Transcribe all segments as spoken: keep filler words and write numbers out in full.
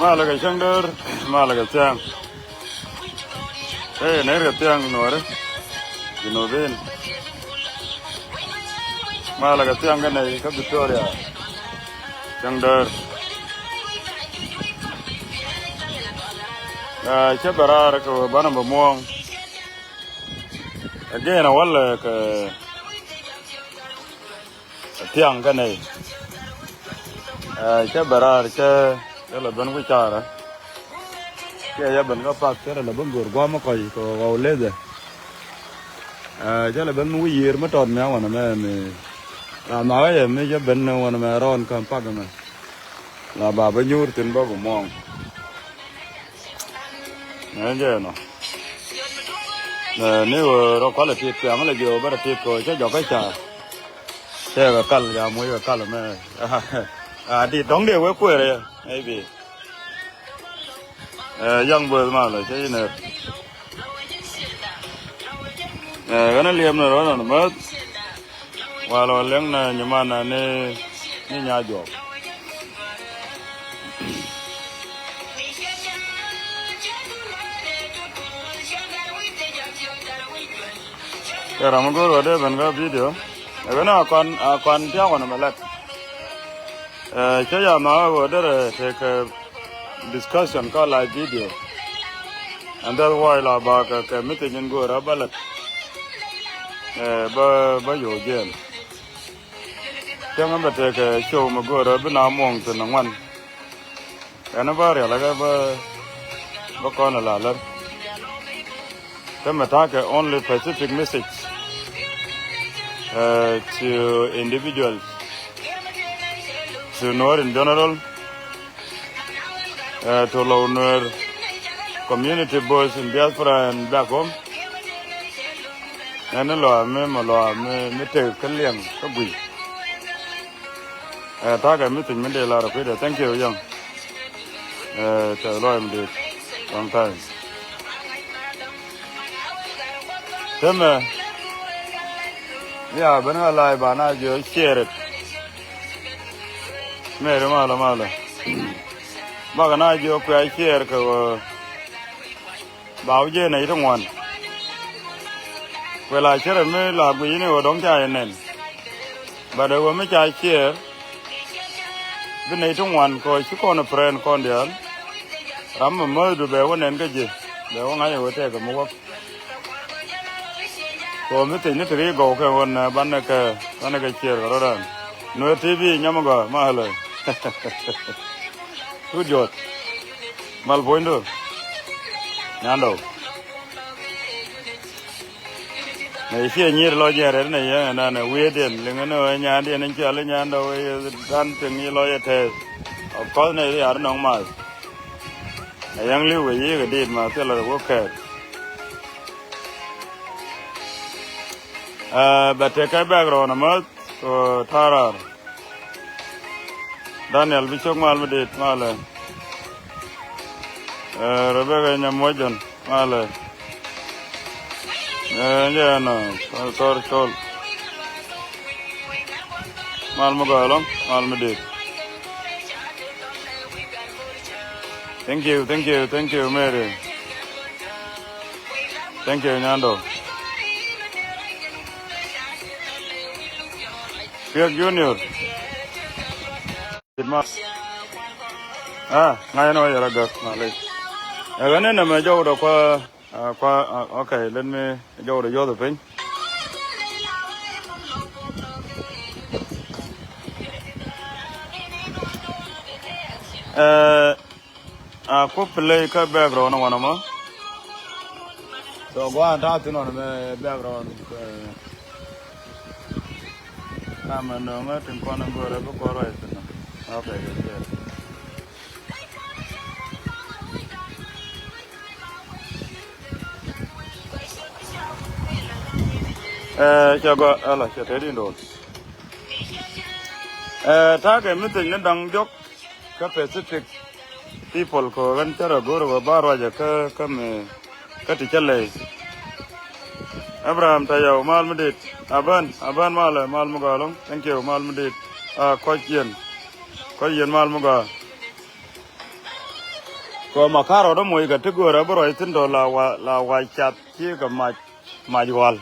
Malɛ kɛ cäŋ däär, malɛ kɛ thiaŋ. Ëë, nɛy kɛ thiaŋ nuɔɔri. Junubin. Malɛ kɛ thiaŋ kä nɛy kä Victoria. Cäŋ däär. Aa, cä bɛ raar kɛ ɣöö banɛ bɛ muɔ̱ɔ̱ŋ. Again, a walɛ kɛ thiaŋ kä nɛy. Ɛ, cä bɛ raar cä, cä lɛ ben wi̱c carɛ. Cä yɛ ben kä pak cä lɛ ben go̱o̱r gua̱a̱m mi kɔc kɛ ɣɔw lethɛ. Ɛ, cä lɛ ben mi wi̱c yiër mi tɔt mi a wanɛ mɛ mi. La makä yɛ mi cä ben wanɛ mɛ rɔɔn kä pak mɛ. La ba bä nyuur thi̱n bä bi muɔ̱ɔ̱ŋ. Ɛ jɛ nɔ. Ɛ, ni wä rɔ kualɛ tit piaŋ lɛ jiɔ bä rɔ tit kɔ cä jɔk kä ca. Cɛ kɛ kal ya muc kɛ kal mɛ. A di dɔŋ de wee kueer yɛ. Maybe. Ɛ, yaŋ bööth malɛ cä inɛ. Ɛ, ɣän liɛm ni rɔ nɔ mäth. Walɔ liɛŋ na nyimana ni, ni nya juɔk. Kɛ ram mi go̱o̱r wä dee ben kä video. Ɛ ben a kɔn, a kɔn tiak wä ni mɛ lɛt. Ɛ, cä ya ma wä dee rɛ tekɛ discussion kä live video. And that's why la ba kɛ, kɛ message in go̱o̱r a bä lät. Ɛ, bä, bä yo̱o̱ jiɛn. Cäŋ in bɛ tekɛ show mi go̱o̱rä bi na muɔ̱ŋ thi̱n ŋuan. Ɛn bä rial kɛ bä, bä kɔn a la lär. Kä mɛ ta̱a̱ kɛ only specific message, uh, to individuals, to Nuer in general, uh, to Lou Nuer community both in diaspora and back home. Ɛn ni lɔa mi mɛ lɔa mi, mi tek kä liɛŋ kä guiy. Ɛ, ta̱a̱ kɛ mi thi̱ny mi dee lar kui̱dɛ. Thank you, young. Ɛ, tɛ lɔa mi dee. Long time. Tɛmɛ. Ya ben ɣä la̱a̱c ba na jiɔ share it. Mɛri malä malä. Bakɛ na jiɔ kuɛ share kɛ ɣöö ba wä jiɛn nɛy ti ŋuan. Kuɛ la cärɛ mi la guic ni ɣöö dɔ̱ŋ ca yɛ nɛn. But ɛ ɣöö mi ca share bi nɛy ti ŋuan kɛ ɣöö ci kɔn ɛ friend kɔn diaal. Ram mi mäthdu bɛ wä nɛn kä ji̱ bɛ wä ŋa̱c ɛ ɣöö tɛkɛ mi wäk. Kɛ ɣöö mi thiecni ti ri gɔw kɛ ɣöö nɛ banɛ kɛ, banɛ kɛ share kɛ rɔ̱dan. Nuer T V nyam gɔaa malä. Tut juɔth. Mal puɔ̱nydu. Nyandɔw. Nɛ ciɛ nyier lɔ jiɛn rɛt nɛ yɛn ɛnan ɛ wi̱i̱diɛn liŋä ni ɣöö nyandiɛn in cial i̱ nyandɔw i̱ dan piŋ i̱ lɔ yɛ tɛɛth. Of course nɛ i̱ yar nɔŋ math. Ɛ yɛŋ li̱w kɛ yi̱i̱k ɛ diit ma thilɛ rɛ wä kɛɛt. Ɛ, bɛ tekɛ background amäth kɛ ta̱raar. Daniel bi cok mal mi dit malɛ. Ɛ, Rebecca Nyamuɔc Jɔn malɛ. Ɛ, jɛ ɛnɔ, thɔr col. Mal mi gɔaa ɛlɔ̱ŋ, mal mi dit. Thank you, thank you, thank you, Mary. Thank you, Nyando. Piɛk Junior. It ma. Ah, ŋa̱c ɛn ɣöö yɛrɛ gäk, malɛ. Ɛ ɣän ɛn ɛmɛ jɔwdɛ kua, ah, kua, ah, okay, let me jɔwdɛ yuɔth ɛ piny. Ɛ, a ku play kä background wanɛ mɔ. So gua̱a̱n ta̱a̱ thi̱n wanɛ mɛ background. Ɛ, na mɛ nöŋä tin kɔn in go̱rɛ bi kɔn ruac thi̱n. Okay, yes, yes. Ɛ, cɛ gɔaa, ala cɛ te di ndol. Ɛ, ta̱a̱ kɛ mi thiec ni da̱ŋ jɔk kä Pacific people kɛ ɣän cä rɔ go̱r ɣöö ba ruacɛ kä, kä mi, kä ti cä lɛy. Abraham Tayɔw mal mi dit. Aban, Aban malɛ, mal mi gɔaa ɛlɔ̱ŋ. Thank you, mal mi dit. A kɔc yɛn. Kɔc yɛn mal mi gɔaa. Kɔ ma karɔt ɛ moc kɛ ti göörä bi ruac thi̱n tɔ la wa, la wa cath ci kɛ mac, mac wal.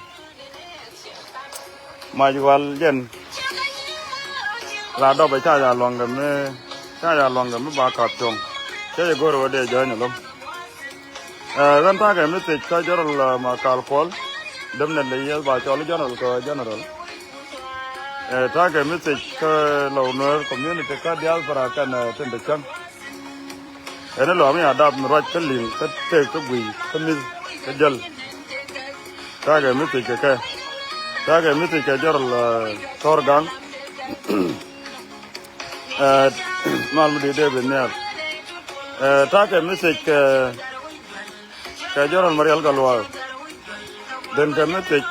Mac wal jɛn. La dɔp ɛ ca ya luaŋ kɛ mi, ca ya luaŋ kɛ mi ba kap cuɔ̱ŋ. Cä yɛ go̱r wä dee jɔ̱ɔ̱ny ɛlɔ̱ŋ. Ɛ, ɣän ta̱a̱ kɛ mi thiec kä General, ɛ, Makal Kuɔl. Däm nɛ lɛ yieth ba cɔl General kɛ General. Ɛ, ta̱a̱ kɛ mi thiec kä Lɔw Nuer community kä diaspora kɛn, ɛ, tin te cäŋ. Ɛn ɛ lɔaŋ mi a dap mi ruac kä li̱ŋ kä tëëk kä guiy kä mi̱th kä jäl. Ta̱a̱ kɛ mi thiec kɛ kɛ. Ta̱a̱ kɛ mi thiec kɛ General, ɛ, Thɔr Gaŋ. Ɛ, mal mi di David Nial. Ɛ, ta̱a̱ kɛ mi thiec kɛ, kɛ General Marial Galuak. Then kɛ mi thiec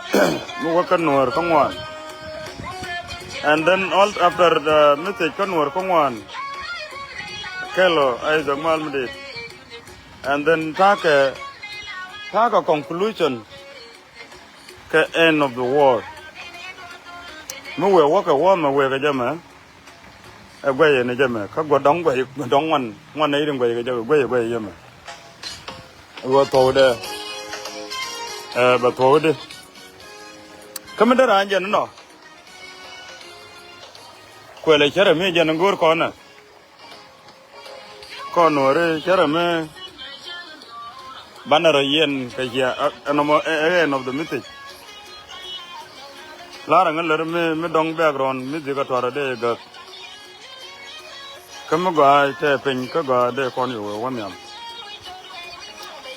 mi wä kä Nuɔr kä ŋuan. And then all after the mi thiec kä Nuɔr kä ŋuan. Kɛl ɔ Isaac Mal mi di. And then ta̱a̱ kɛ, ta̱a̱ kɛ conclusion kɛ end of the war. Mi wëë wä kɛ wä mɛ wëë kɛ jɛ mɛ. Ɛ guɛy ni jɛ mɛ kä guɛ dɔŋ guɛy, guɛ dɔŋ ŋuan, ŋuan ni rin guɛy kɛ jɛ guɛy, guɛy jɛ mɛ. Ɛ guɛ thuɔwdɛ. Ɛ bɛ thuɔwdɛ. Kä mi dee raan jɛn nɔ. Kuɛlɛ cärɛ mi jɛn go̱o̱r kɔnɛ. Kɔn wä ri cärɛ mi banɛ rɔ yɛn kɛ cia, ɛ, ɛnɔmɔ, ɛ, ɛ, end of the message. Lar ɛ ŋä lär mi, mi dɔŋ background mi dhikɛ tuarɛ dee gäk. Kä mi gɔaa tɛ piny kä gɔaa dee kɔn yɛ wee wä nhiam.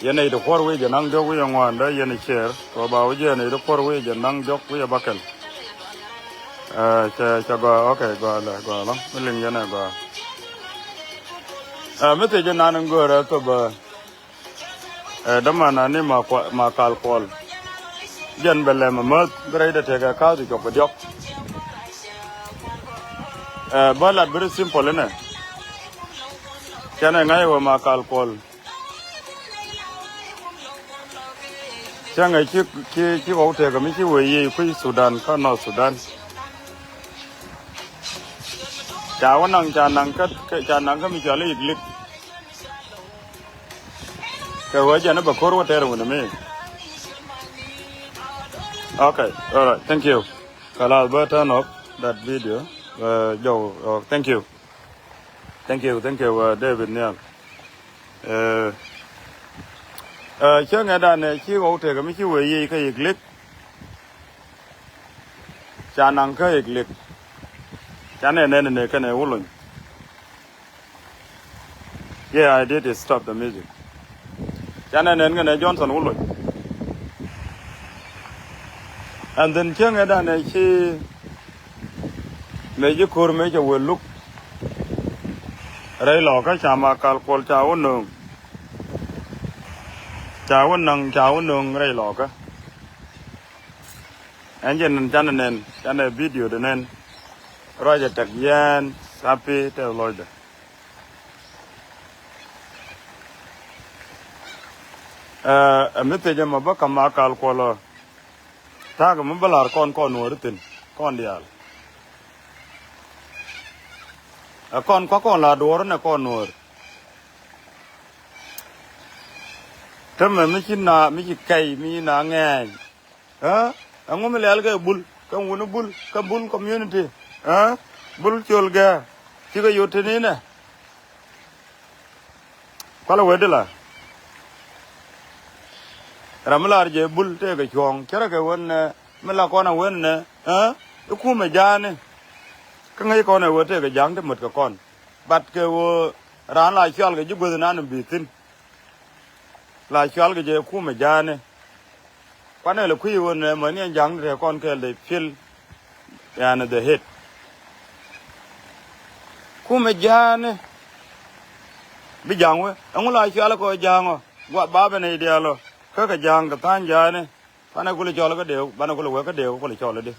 Yɛn ɛ iti kuɔr wi̱i̱ jɛ naŋ diɔ̱k wi̱i̱ ɛ ŋuan dee yɛn ɛ share kɛ ba wä jɛ yɛn ɛ iti kuɔr wi̱i̱ jɛ naŋ diɔ̱k wi̱i̱ ɛ bäkɛl. Ɛ, cɛ, cɛ gɔaa, okay, gɔaa lɛ, gɔaa lɔ mi liŋ yɛn ɛ gɔaa. Ɛ, mi thiec jɛ nan in göörä thop, ɛ, ɛ, dämanani ma kua-, Makal Kuɔl. Jɛn bɛ lɛm amäth bi rɛy dɛ tekɛ ka̱th i̱ cɔk kɛ diɔ̱k. Ɛ, bä lat very simple inɛ. Cɛn ɛ ŋa̱c ɛ wä Makal Kuɔl. Cäŋɛ ci, ci, ci ɣɔw tekɛ mi ci wee yiëë kui̱ Sudan kä North Sudan. Ca wä naŋ, ca naŋ kä, kä, ca naŋ kä mi cɔal i̱ Iglik. Kɛ ɣöö jɛn i̱ bɛ ko̱r wä tɛɛr wun mi. Okay, all right, thank you. Kalas, bä turn off that video. Uh, Joe, uh, thank you. Thank you, thank you, uh, David Nial. Ɛ, ɛ, cäŋɛ danɛ ci ɣɔw tekɛ mi ci wee yiëë kä Iglik. Ca naŋ kä Iglik. Ca nɛ nɛn nɛ kɛnɛ Wuluny. Yeah, I did stop the music. Ca nɛ nɛn kɛnɛ Johnson Wuluny. And then cäŋɛ danɛ ci mëë ji̱ ko̱r mëë cɛ wee luk. Rɛy lɔkä ca Makal Kuɔl ca wä nööŋ. Ca wä naŋ, ca wä nööŋ rɛy lɔkä. Ɛn jɛ nɛn canɛ nɛn, canɛ video de nɛn. Ruacɛ tɛk yɛn, sapi tɛ lɔcdɛ. Ɛ, ɛ mi thiec ɛmɔ bä kä Makal Kuɔl ɔ. Ta̱a̱ kɛ mi bä la̱r kɔn, kɔn Nuɔɔri thi̱n, kɔn diaal. Ɛ kɔn kua̱ kɔn la duɔ̱ɔ̱r nɛ kɔn Nuɔɔri. Tämɛ mi ci na, mi ci kɛy, mi ci na ŋɛɛny. Ɛ? Ɛŋu mi lɛl kɛ Bul, kɛ wuni Bul, kɛ Bul community? Ɛ? Bul col gɛ, cikɛ yot tini nɛ. Kualɛ wee di la. Ram mi lar jɛ Bul tëëkɛ cuɔ̱ɔ̱ŋ, cärɛ kɛ wen nɛ, mi la kɔn a wen nɛ, ɛ? I̱ kumɛ ja̱a̱ni. Kä ŋäc kɔn ɛ wee tëëkɛ ja̱a̱ŋ ti mät kɛ kɔn. But kɛ ɣöö raan la cual kɛ ji̱ guäth inan bi thi̱n. La cual kɛ jɛ kumɛ ja̱a̱ni. Kuanɛ lɛ kui̱ ɣöö nɛ mäni ɛn ja̱a̱ŋni te kɔn kɛɛl dee pi̱el. Yani the head. Kumɛ ja̱a̱ni. Bi ja̱a̱ŋ wee. Ɛŋu la cual kɛ ɣöö ja̱a̱ŋ ɔ. Guath ba ben nɛy diaal ɔ. Kä kɛ ja̱a̱ŋ kɛ tha̱a̱ny ja̱a̱ni. Banɛ kulɛ cɔl kä deew, banɛ kulɛ wek kä deew, kulɛ cɔl i̱di.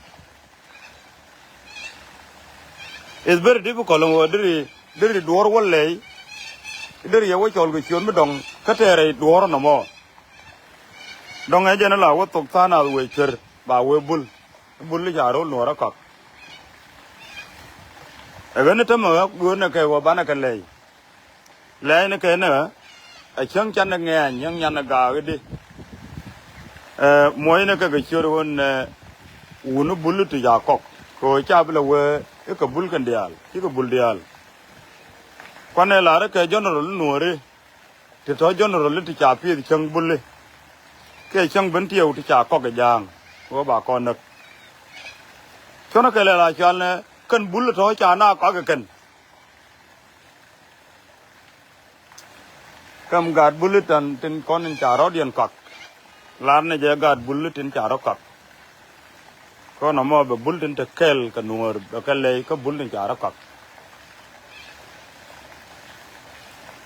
It's very difficult ɛn ɣöö deri, deri duɔ̱ɔ̱r wä lɛy, deri yɛ wä cɔl kɛ ciöt mi dɔ̱ŋ kä tɛɛrɛ duɔ̱ɔ̱r nɔmɔ. Dɔ̱ŋ ɛ jɛn ila wä thok tha̱a̱ŋ nath wee cuer ba wee Bul. Bul i̱ ca ro̱l Nuɔɔr ɛ kɔak. Ɛ ɣän i̱ tämɛ ɣä guöönɛ kɛ wä banɛ kɛ lɛy. Lɛɛcni kɛn ɛ Ɛ cäŋ canɛ ŋɛɛny, cäŋ canɛ gaak i̱di. Ɛ, muɔcnɛ kɛ kɛ ciöt ɣöö nɛ wuni bul ti ca kɔk. Kɛ ɣöö ca bi lɛ wee i̱ kɛ bul kɛn diaal, cikɛ bul diaal. Kuanɛ lar i̱ kɛ general nuɔɔri, ti tɔ̱ general ti ca pi̱i̱th cäŋ buli. Kɛ cäŋ ben tiɛw ti ca kɔk ɛ ja̱a̱ŋ. Ɣöö ba kɔn näk. Cuɔ̱nɛ kɛ lɛ la cual nɛ kɛn bul tɔ̱ ca na kɔk ɛ kɛn. Käm gaat buli tɛn tin kɔn in ca rɔ̱diɛn kɔak. Lar ni jɛ gaat buli tin ca rɔ̱ kɔak. Kɔn ɛmɔ bɛ bul tin te kɛɛl kɛ nuɔɔr bɛ kɛ lɛy kä bul tin ca rɔ̱ kɔak.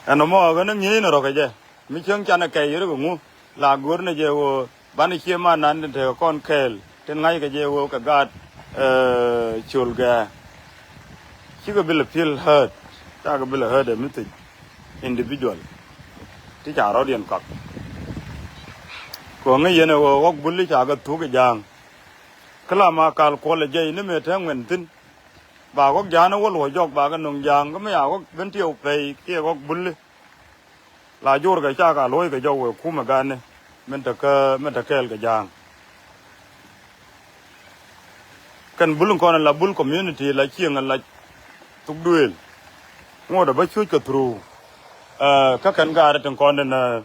Ɛn ɛmɔ ɣän ŋi̱i̱c ni rɔ̱ kɛ jɛ mi cieŋ canɛ kɛy yɛr kɛ ŋu la go̱r ni jɛ ɣöö banɛ cie man nan tin tekɛ kɔn kɛɛl tin ŋa̱ckɛ jɛ ɣöö kɛ gaat, eh, col gɛɛ. Cikɛ bi lɛ feel hurt, cakɛ bi lɛ hurt ɛ mi thiec individual. Ti ca rɔ̱diɛn kɔak. Kɛ ɣöö ŋäc yɛn ɛ ɣöö ɣɔ̱k buli cakɛ thuk ɛ ja̱a̱ŋ. Kä la ma kal kuɔl ɛ jɛy ni mëë te ŋuɛn thi̱n. Ba ɣɔ̱k ja̱a̱n ɛ wä luɔ̱c jɔk ba kɛ nöŋ ja̱a̱ŋ kä mi ca ɣɔ̱k ben tiɛw pɛy kiɛ ɣɔ̱k buli. La jor kɛ cak a luɔ̱c kɛ jɔk wee kumɛ ganɛ min te kä, min te kɛɛl kɛ ja̱a̱ŋ. Kɛn bul in kɔn in la bul community la cieŋ in la thuk duëël. Ŋot a bä cuc kɛ through, eh, kä kɛn gaat tin kɔn in, eh,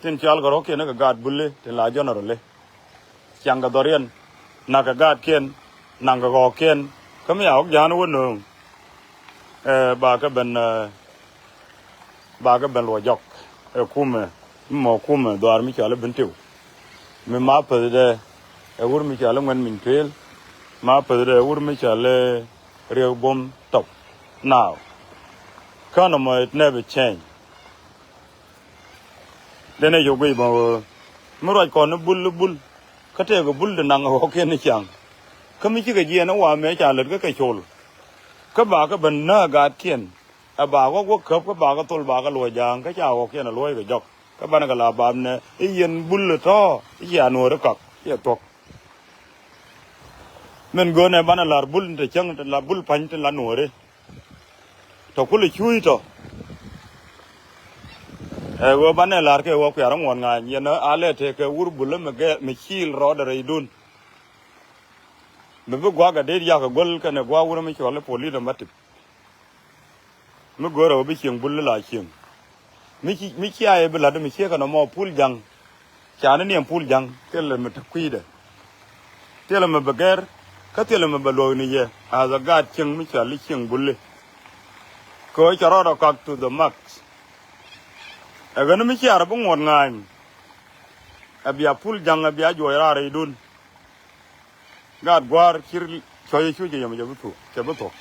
tin cual kɛ rɔ̱kiɛn kɛ gaat buli tin la general. Ciaŋ kɛ dhɔriɛn, nak kɛ gaatkiɛn, naŋ kɛ ɣɔɔkiɛn, kä mi a ɣɔ̱k ja̱a̱n wä nööŋ. Eh, ba kɛ ben, eh, ba kɛ ben luɔ jɔk. Ɛ kumɛ, mi mɔ kumɛ, dhuaar mi cɔal i̱ Bentiu. Mi ma päthdɛ, ɛ wur mi cɔal i̱ Ŋuɛn Miny Tuëël. Ma päthdɛ, ɛ wur mi cɔal i̱ Riek Buɔ̱m Tɔp. Now, kä nɔmɔ it never change. Denɛ yio̱k guic bä ɣöö mi ruac kɔn ni bul, ni bul. Kä tëëkɛ bul di naŋ ɣɔ̱kiɛn ni ciaŋ. Kä mi cikɛ jiɛɛn ni wa mëë ca lät kä kɛ col. Kä ba kɛ ben nääk gaatkiɛn. Ɛ ba ɣɔ̱k wä käp kä ba kɛ thol ba kɛ luɔ̱c ja̱a̱ŋ kä ca ɣɔ̱kiɛn ɛ luɔ̱c kɛ jɔk. Kä banɛ kɛ la bap nɛ i̱ yɛn bul tɔ̱ i̱ cia nuɔɔri kak i̱ ɛ thuɔ̱k. Min göönɛ banɛ la̱r bul ni te cäŋ te la bul pa̱ny te la nuɔɔri. Tɔ kulɛ cuuc tɔ. Ɛ ɣöö banɛ la̱r kɛ ɣöö kuiarä ŋuɔ̱t ŋa̱a̱ny yɛn a lɛ tëëkɛ wur bulä mi gɛɛr mi ciil rɔɔdɛ rɛydun. Mi bi gua̱a̱k a deet yak ɛ guäl kɛnɛ gua̱a̱k wurä mi cuɔl i̱ polit ɛmɛ tip. Mi go̱o̱rɛ ɣöö bi cieŋ bul i̱ la cieŋ. Mi ci, mi cia yɛ bi la̱t mi ciek kɛn ɛmɔ pul ja̱ŋ. Ca ni niɛm pul ja̱ŋ thilɛ mi te kui̱dɛ. Thilɛ mi bɛ gɛr kä thilɛ mi bɛ luɔ̱k ni yɛ. As a gaat cieŋ mi cɔal i̱ cieŋ buli. Kɛ ɣöö cɛ rɔɔdɛ kɔak to the max. Ɛ ɣän mi ciaar bi ŋuɔ̱t ŋa̱a̱ny. Ɛ bia pul ja̱ŋ ɛ bia juɔc raar rɛydun. Gaat gua̱a̱r cir cuɔ̱c i̱ cuc i̱ yɛm cɛ bi thuɔ̱k, cɛ bi thuɔ̱k.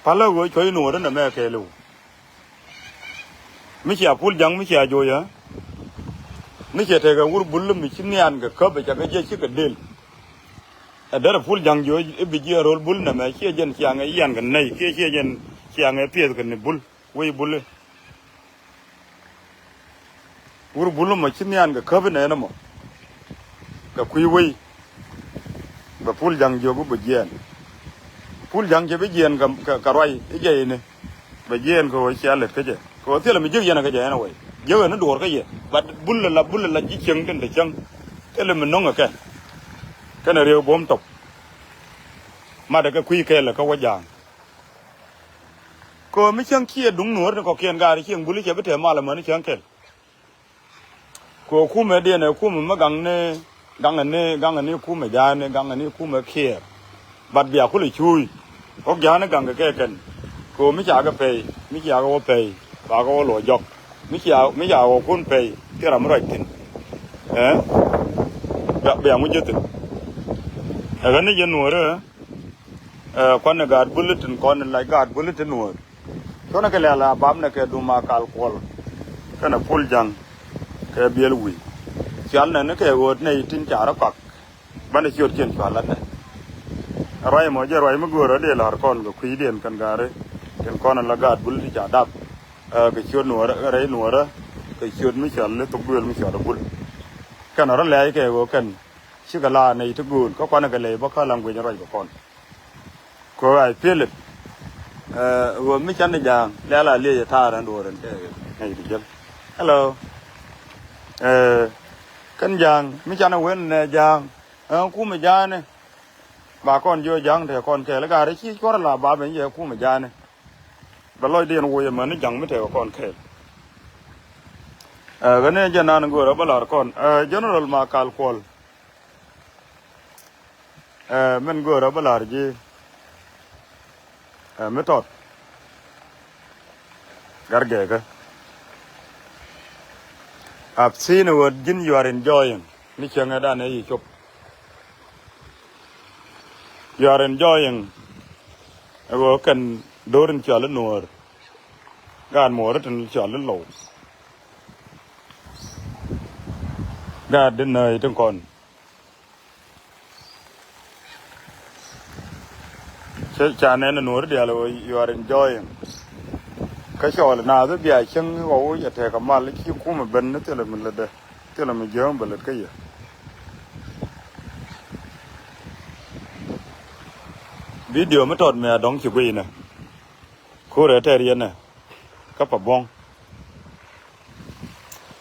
Palä ɣöö cuɔ̱c i̱ nuɔɔri nɛ mɛ kɛɛliw. Mi cia pul ja̱ŋ mi cia jo̱o̱c ɛ. Mi cia tekɛ wur bul mi ci nian kɛ käp ɛ ca kɛ jiɛc ci kɛ del. Ɛ derɛ pul ja̱ŋ jo̱o̱c i̱ bi jiɛɛn ro̱l bul nɛ mɛ ciɛ jɛn ciaŋɛ yian kɛ nɛy kiɛ ciɛ jɛn ciaŋɛ piɛth kɛ ni bul wec buli. Wur bul mɔ ci nhian kɛ käp inɛ ɛn ɛmɔ. Kɛ kui̱ wei. Bɛ pul ja̱ŋ jiök bɛ jiɛɛn. Pul ja̱ŋ cɛ bi jiɛɛn kɛ, kɛ, kɛ ruac i̱ jɛ ini. Bɛ jiɛɛn kɛ ɣöö cia lät kä jɛ. Kɛ ɣöö thilɛ mi jiök yɛn kä jɛ ɛn ɛ wei. Jiök ɛn i̱ duɔɔr kä yɛ. Bat bul la, bul la ji̱ cieŋ tin te cäŋ. Thilɛ mi no̱ŋ ɛ kɛ. Kɛnɛ rieu buɔ̱m tɔp. Matdɛ kɛ kui̱ kɛɛl ɛ kä wä ja̱a̱ŋ. Kɛ ɣöö mi cäŋ ciɛ duŋ nuɔ̱ɔ̱r ni kɔ̱kiɛn gaari cieŋ bul i̱ cɛ bi tɛɛ mal amäni cäŋ kɛl. Kɛ ɣöö kumɛ diɛn ɛ kumɛ mi gaŋni, gaŋni, gaŋni kumɛ ja̱a̱ni, gaŋni kumɛ kiɛɛr. Bat bia kulɛ cuuc. Ɣɔ̱k ja̱a̱ni gaŋ kɛ kɛ kɛn. Kɛ ɣöö mi ca kɛ pɛy, mi ca kɛ wä pɛy, ba kɛ wä luɔ jɔk. Mi ca, mi ca ɣɔ̱kun pɛy, thil ram mi ruac thi̱n. Ɛ? Bia, bia ŋu ji̱ thi̱n. Ɛ ɣän ni jɛ nuɔ̱ɔ̱ri, ɛ? Ɛ, kuanɛ gaat buli tin kɔn in lac gaat buli tin nuɔ̱ɔ̱r. Cuɔnɛ kɛ lɛl a bapnɛ kɛ dum a kal kuɔl. Kɛnɛ pul ja̱ŋ kɛ biɛl wi̱i̱. Cial nɛn ni kɛ ɣööt nɛy tin ca rɔ kɔak. Banɛ ciötkiɛn cua latnɛ. Ruac mɔ jɛ ruac mi göörä dee la̱r kɔn kɛ kui̱diɛn kɛn ga̱a̱ri. Tin kɔn in la gaat buli ti ca dap. Ɛ, kɛ ciöt nuɔ̱ɔ̱rä, rɛy nuɔ̱ɔ̱rä. Kɛ ciöt mi cɔal i̱ thok duëël mi cɔal i̱ bul. Kɛn rɔ lɛɛc kɛ ɣöö kɛn. Cikɛ la nɛy ti gööl kä kuanɛ kɛ lɛy bä kä language ruac kɛ kɔn. Kɛ ɣöö I feel it. Ɛ, ɣöö mi canɛ ja̱a̱ŋ lɛl a liec ɛ ta̱a̱ rɛn duɔ̱ɔ̱r ɛn kɛ nɛy ti jäl. Hello. Ɛ, kɛn Ja̱a̱ŋ mi canɛ wen nɛ Ja̱a̱ŋ. Ɛ, kumɛ Ja̱a̱ŋ ni ba kɔn jiɔ Ja̱a̱ŋ te kɔn kɛɛl, gat rɛ ci cuɔr la ba ben yɛ kumɛ Ja̱a̱ŋ ni. Bɛ lɔcdiɛn woc ɛmɛn ni Ja̱a̱ŋ mi tekɛ kɔn kɛɛl. Ɛ, ɣän ɛ jɛ nan go̱o̱rä bä la̱r kɔn, ɛ, General Makal Kuɔl. Ɛ, min go̱o̱rä bä la̱r ji̱, ɛ, mi tɔt. Gat gɛɛkä. I've seen a word ji̱n you are enjoying. Ni cieŋɛ dan ɛ yi cop. You are enjoying. Ɛ ɣöö kɛn do̱r in cɔal i̱ Nuɔ̱ɔ̱r. Gaat muɔɔr i̱ tin cɔal i̱ Lɔw. Gaat di nääc tin kɔn. Cä ca nɛn ɛ Nuɔ̱ɔ̱r diaal ɣöö you are enjoying. Kä cɔɔl naath i̱ bia cieŋ ɣɔw i̱ cɛ tɛk kɛ mal i̱ ci kumɛ ben ni thilɛ mi lätdɛ, thilɛ mi jiääm bɛ lät kä yɛ. Video mi tɔt mi a dɔ̱ŋ ci guiy nɛ. Ko̱r ɛ tɛr yɛn nɛ kä pa buɔ̱ŋ.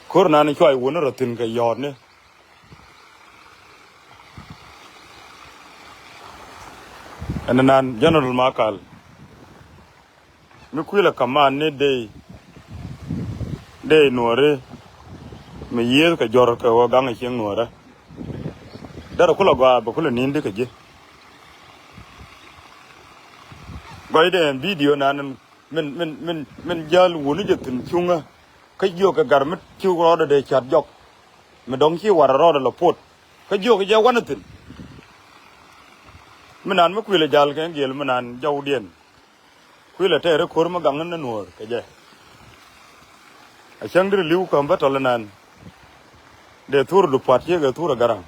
Ko̱r nan i̱ cuay wun i̱ rɔ thi̱n kɛ yɔ̱ɔ̱tni. Ɛn nan General Makal. Mi kuilɛ kaman ni dey, dey Nuɔ̱ɔ̱ri mi yiëëth kɛ jɔr kɛ ɣöö gaŋ ɛ cieŋ Nuɔ̱ɔ̱rä. Derɛ kulɛ gɔaa bɛ kulɛ ni̱n di kɛ ji̱. Gɔcdɛ ɛn video nan min, min, min, min jäl wuni jɛ thi̱n cuŋä. Kä jiök kɛ gar mi ci rɔɔdɛ dee ca̱t jɔk. Mi dɔ̱ŋ ci warɛ rɔɔdɛ lɔ pot. Kä jiök kɛ jɛ wanɛ thi̱n. Mi nan mi kuilɛ jal kɛ giel mi nan jɔwdiɛn. Kuilɛ tɛɛr i̱ ko̱r mi gaŋ ni Nuɔ̱ɔ̱r kɛ jɛ. A cäŋ di ri li̱w käm bä tɔl inan. Dee thur du pua̱t ciek ɛ thur ɛ garaŋ.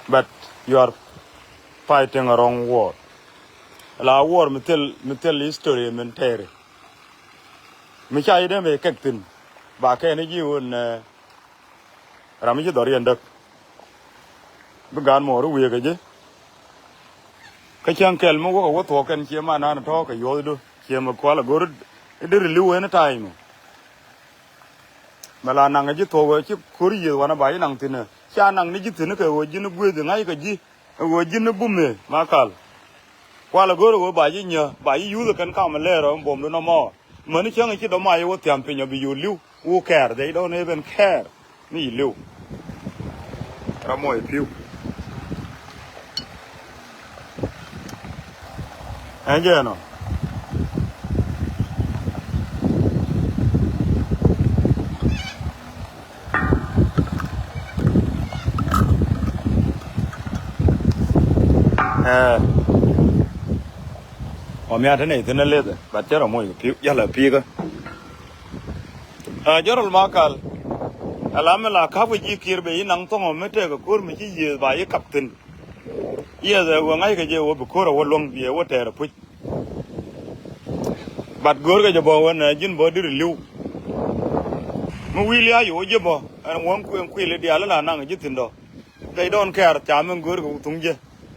But you are fighting a wrong war. La war mi thil, mi thil history min tɛɛri. Mi ca yi dee mi kɛk thi̱n. Ba kɛn i̱ ji̱ wun, eh, ram mi ci dhɔriɛn däk. Bi gaan muɔɔr i̱ wiee kɛ ji̱. Kä cäŋ kɛl mi wäkɛ wä thuɔɔk kɛn ciɛ man nan tɔ̱ kɛ yuɔthdu ciɛ mi kual a go̱r i̱ deri li̱w any time. Mɛ la naŋ ji̱ thuɔɔk ɛ ci ko̱r yiëth wanɛ ba ji̱ naŋ thi̱n ɛ. Ca naŋ ni ji̱ thi̱n kɛ ɣöö ji̱n i̱ gui̱th i̱ ŋa̱c kɛ ji̱. Ɛ ɣöö ji̱n i̱ bumɛ Makal. Kual a go̱r ɛ ɣöö ba ji̱ nyä ba ji̱ yuth ɛ kɛn kam ɛ lɛɛr ɛ buɔmdu nɔmɔ. Mäni cäŋ i̱ ci dɔ̱ mac i̱ wä thiam piny ɔ bi yo̱o̱ li̱w. Who care? They don't even care. Ni yi li̱w. Ram mɔ i̱ pi̱w. Ɛn jɛ ɛnɔ. Ɛɛ. Ɔ mia̱a̱ te nɛy thi̱n ɛ lethɛ, but cä rɔ moc kɛ pi̱i̱, jälɛ pi̱i̱kä. Ɛ, Jɔrɔl Makal. Ɛ la mi la ka̱p kɛ ji̱ Kiir ben yi naŋ thɔ̱ŋ ɔ mi tëëkɛ ko̱r mi ci yiëëth ba yi kap thi̱n. Yiëëth ɛ wä ŋa̱ckɛ jɛ wä bi ko̱r ɛ wä luäŋ bi ɛ wä tɛɛr ɛ puc. But go̱o̱rkɛ jɛ bä wä nɛ ji̱n bä diri li̱w. Mi wi̱i̱ lia̱a̱ yo̱o̱ ji̱ bä ɛn wä kuëŋ kuil i̱ diaal ila naŋ ji̱ thi̱n dɔ. They don't care ca min go̱o̱rkɛ wä thuŋ ji̱.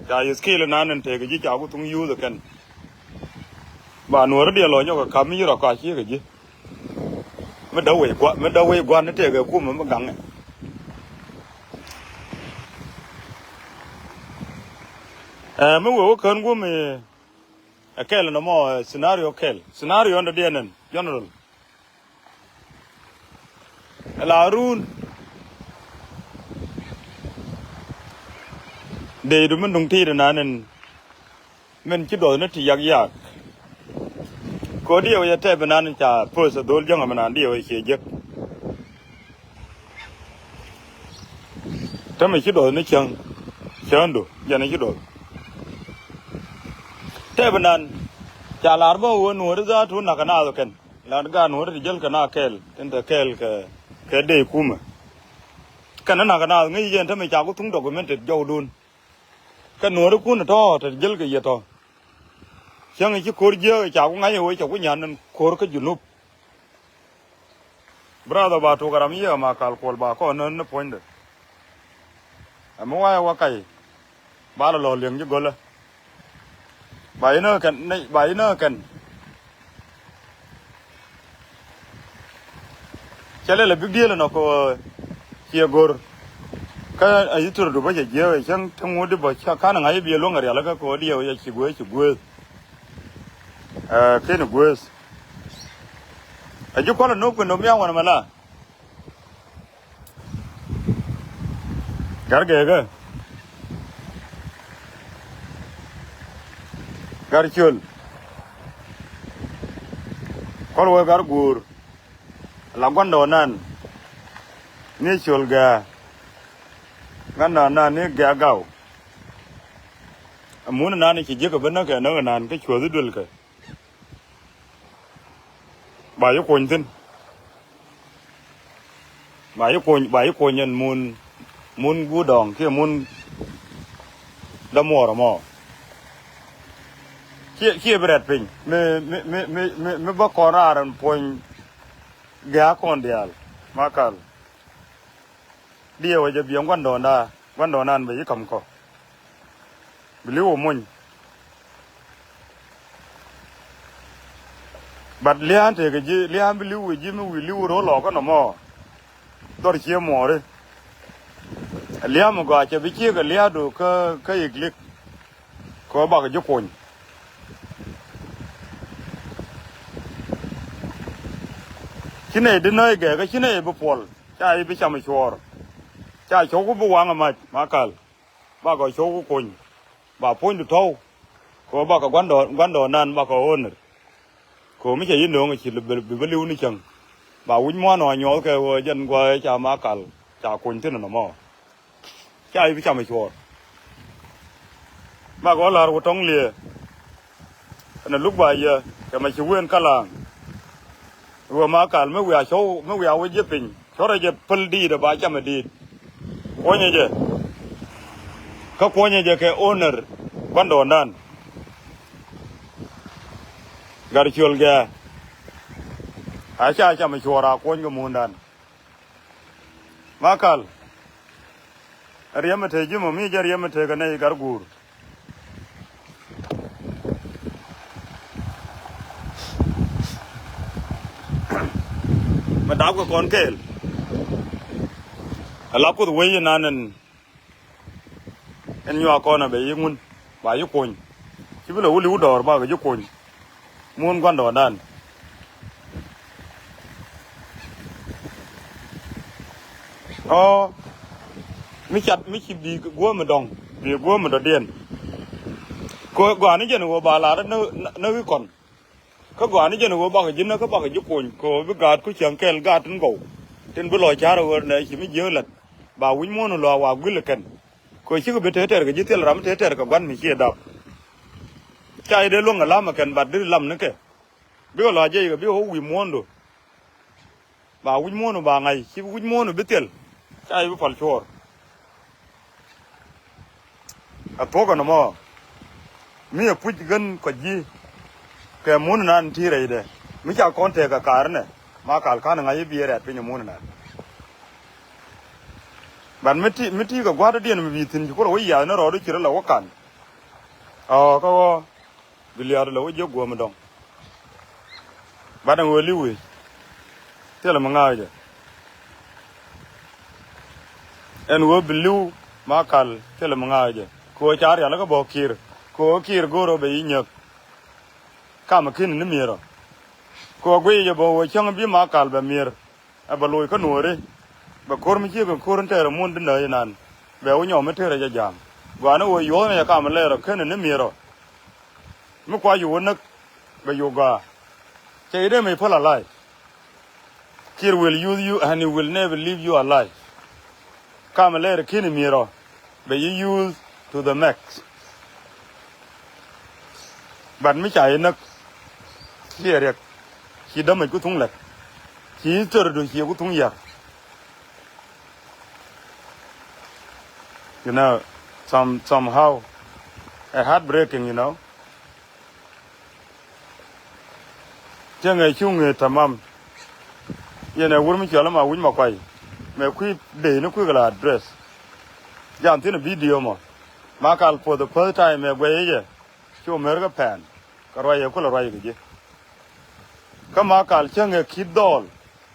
Ca yi skill nan in tëëkɛ ji̱ ca wä thuŋ yuuth ɛ kɛn. Ba nuɔ̱ɔ̱ri diɛ lɔ nyɔk ɛ ka̱p mi ci rɔ ka̱c ciek ɛ ji̱. Mi däk wec gua̱n, mi däk wec gua̱n ni tëëkɛ kumɛ mi gaŋɛ. Ɛ, mi wee wä kään guɔ̱m i̱ ɛ kɛl nɔmɔ, ɛ, scenario kɛl. Scenario ni dɔ̱diɛn ɛn general. Ɛ la run. Dee du mi duŋ ti̱i̱t ɛnan ɛn min ci duɔth ni ti yak yak. Kɛ ɣöö diɛw yɛ tɛp inan ca poth ɛ dho̱l jäŋ ɛmɛnan diɛw yɛ ciɛ jek. Tämɛ ci duɔth ni cäŋ, cäŋdu jɛn ci duɔth. Tɛp inan ca lar bä ɣöö nuɔ̱ɔ̱ri dhaatu nakä naath kɛn. Lan gaat nuɔ̱ɔ̱ri ti jäl kɛ na kɛɛl tin te kɛɛl kɛ, kɛ dee kumɛ. Kɛn nakä naath ŋäc jɛn tämɛ ca ku thuŋ documented jɔwdun. Kä nuɔ̱ɔ̱rikun tɔ̱ te jäl kɛ yɛ tɔ̱. Cäŋ ci ko̱r jiääk ca ku ŋa̱c ɛ wee ca ku nyan ni ko̱r kä Junub. Brother ba tuk ram yiëë ma kal kuɔl ba kɔn nän ni puɔ̱nydɛ. Ɛmɛ wayɛ wä kac ba lɔ lɔ liɛŋ ji̱ gölä. Ba inä kɛn, ba inä kɛn. Cɛ lɛl a big deal nɔ kɛ ɣöö ciɛ go̱r. Kä a yi thor du bä cɛ jiɛɛk ɛ cäŋ ti ŋut di bä ca ka̱n ŋa̱c i̱ biɛ luäŋ a rialikä kɛ ɣöö diɛw yɛ ci gueeth ci gueeth. Ɛ ken i̱ gueeth. A ji̱ kual a nop kɛ nop mia̱a̱ŋ wän mɛ la. Gar gɛɛkä. Gar ciöl. Kual wee gar guur. La gua̱ndɔɔŋ nan ni ciöl gɛ̈ɛ̈. Gua̱ndɔɔŋ nan ni gɛ̈ɛ̈ gaw. Amun nan ci jiäk ɛ bä näk kɛ näk nan kä cuäthi duëlkɛ. Ba yi kuny thi̱n. Ba yi kuny, ba yi kuny ɛn mun, mun guut dɔ̱ŋ kiɛ mun dämuɔɔr ɛmɔ. Kiɛ, kiɛ bi rɛt piny mi, mi, mi, mi, mi, mi bä kɔn raar ɛn puɔ̱ny gɛ̈ɛ̈ kɔn diaal. Makal. Diɛw ɛ jɛ biɛ gua̱ndɔɔŋda, gua̱ndɔɔŋdan bɛ yi ka̱m kɔ. Bi li̱w ɛ muny. But lia̱a̱n tekɛ ji̱, lia̱a̱n bi li̱w ɛ ji̱ mi wi̱i̱ li̱w ro̱o̱ lɔɔkä nɔmɔ. Dhɔr cie muɔɔri. Lia̱a̱n mi gɔaa cɛ bi ciek ɛ lia̱a̱du kä, kä i̱ lik. Kɛ ɣöö bakɛ ji̱ kuny. Ci nɛy di nääc gɛɛkä ci nɛy bi puɔl. Ca i̱ bi cam ɛ cuɔɔr. Ca cɔwku bi waŋ ɛ mac, Makal. Bakɔ cɔwku kuny. Ba puɔ̱nydu tɔ̱w. Kɛ ɣöö bakɔ gua̱ndɔɔŋ, gua̱ndɔɔŋdan bakɔ ɣöö nir. Kɛ ɣöö mi cɛ yi nööŋ ɛ ci bi, bi, bi li̱w ni cäŋ. Ba wi̱c mua̱a̱n ɔ nyuɔth kɛ ɣöö jɛn gua̱a̱th ca Makal ca kuny thi̱n ɛnɔmɔ. Ca i̱ bi cam i̱ cuɔɔr. Mak ɣɔ̱ la̱r wä tɔ̱ŋ liee. Ɛn ɛ luk ba yɛ kɛ mɛ ci wen kä la̱a̱ŋ. Wä Makal mi wiaa cɔw mi wiaa wä ji̱ piny cuɔrɛ jɛ päl di̱i̱t ɛ ba cam ɛ di̱i̱t. Kuɔnyɛ jɛ. Kä kuɔnyɛ jɛ kɛ owner gua̱ndɔɔŋdan. Gat cuɔl gɛɛ. A ca cam ɛ cuɔɔr a kuɔny kɛ muundan. Makal. Riɛm mi te ji̱ mɔ mi jɛ riɛm mi te kɛ nɛy gar guur. Mi dap kɛ kɔn kɛɛl. Ala Kuoth wec inan ɛn, ɛn nyuak kɔn a bɛ yi ŋun ba yi kuny. Ci bi lɛ wuli wut dɔɔr ba kɛ ji̱ kuny. Mun gua̱ndɔɔŋdan. Ɔ mi cat mi ci bi guäm mi dɔ̱ŋ bi guäm mi dɔ̱diɛn. Kɛ gɔaa ni jɛn ɣöö ba lar ni, ni, ni wi̱i̱ kɔn. Kä gɔaa ni jɛn ɣöö bakɛ ji̱ näk kä bakɛ ji̱ kuny kɛ ɣöö bi gaat ku cäŋ kɛl gaat tin gɔw. Tin bi lɔ ca̱r ɣöö nɛ ci mi jiääk la̱t ba wi̱c muɔ̱ɔ̱n lɔ a wa guil kɛn. Kɛ ɣöö cikɛ bi te tɛr kɛ ji̱ thil ram te tɛr kɛ gua̱n mi ciɛ dap. Ca i̱ dee luäŋ kɛ la̱mɛ kɛn bat deri lam ni kɛ. Bikɛ lɔ a jiɛc kɛ bikɛ wä wi̱i̱ muɔ̱ɔ̱ndu. Ba wi̱c muɔ̱ɔ̱nu ba ŋa̱c ci wi̱c muɔ̱ɔ̱nu bi thil. Ca i̱ bi pal cuɔɔr. Ɛ thuɔ̱k ɛn ɛmɔ. Mi ɛ puc gän kɔ ji̱. Kɛ mun nan ti rɛydɛ mi ca kɔn tɛk kɛ kaar nɛ. Ma kal ka̱n ŋa̱c i̱ bi ɛ rɛ̈t piny ɛ mun nan. But mi ti mi ti kɛ gua̱a̱r dɔ̱diɛn mi bi thi̱n ci kulɛ wä yiath ni rɔɔdu ci rɔ la wä ka̱n. Ɔ kä ɣɔɔ. Bi liaat lɛ wä jiäk guɔ̱m dɔ̱ŋ. Bat ɛn ɣöö li̱w wec. Thilɛ mi ŋa̱a̱k jɛ. Ɛn ɣöö bi li̱w ma kal thilɛ mi ŋa̱a̱k jɛ. Kɛ ɣöö ca rial kä bɔ̱ ki̱i̱r. Kɛ ɣöö ki̱i̱r go̱o̱r ɣöö bɛ yi nyäk. Kamɛ ki̱n ni mi̱i̱r ɔ. Kɛ ɣöö guiy jɛ bä ɣöö cäŋ bi ma kal bɛ mi̱i̱r. Ɛ bɛ loc kä nuɔɔri. Bɛ ko̱r mi ciek kɛ ko̱r in tɛɛr ɛ muɔ̱n di nääc inan. Bɛ wä nyɔm mi tëër ɛ jɛ ja̱a̱ŋ. Gɔaa ni ɣöö yuɔ̱ɔ̱n ɛ kamɛ lɛɛr ɔ ken ni mi̱i̱r ɔ. Mi kua yio̱w wä näk bɛ yio̱w gɔaa. Cɛ yi dee mec päl alive. Kiir will use you and he will never leave you alive. Kamɛ lɛɛr ɛ ken ni mi̱i̱r ɔ. Bɛ yi use to the max. But mi ca yi näk. Ciɛ riɛk. Ci dämec ku thuŋ lɛk. Ci history du ci ku thuŋ yar. You know, some, somehow, a heartbreaking, you know. Cieŋ ɛ cuŋ ɛ tamam. Yɛn ɛ wur mi cɔl ma wi̱c ma kuay. Mɛ kui̱ dee ni kui̱ kɛ la address. Jan thin video mɔ. Ma kal for the first time ɛ guɛy ɛ yɛ. Cu mer kä pɛn. Kɛ ruac ɛ kulɛ ruac kɛ ji̱. Kä ma kal cäŋ ɛ ki̱t dhɔɔl.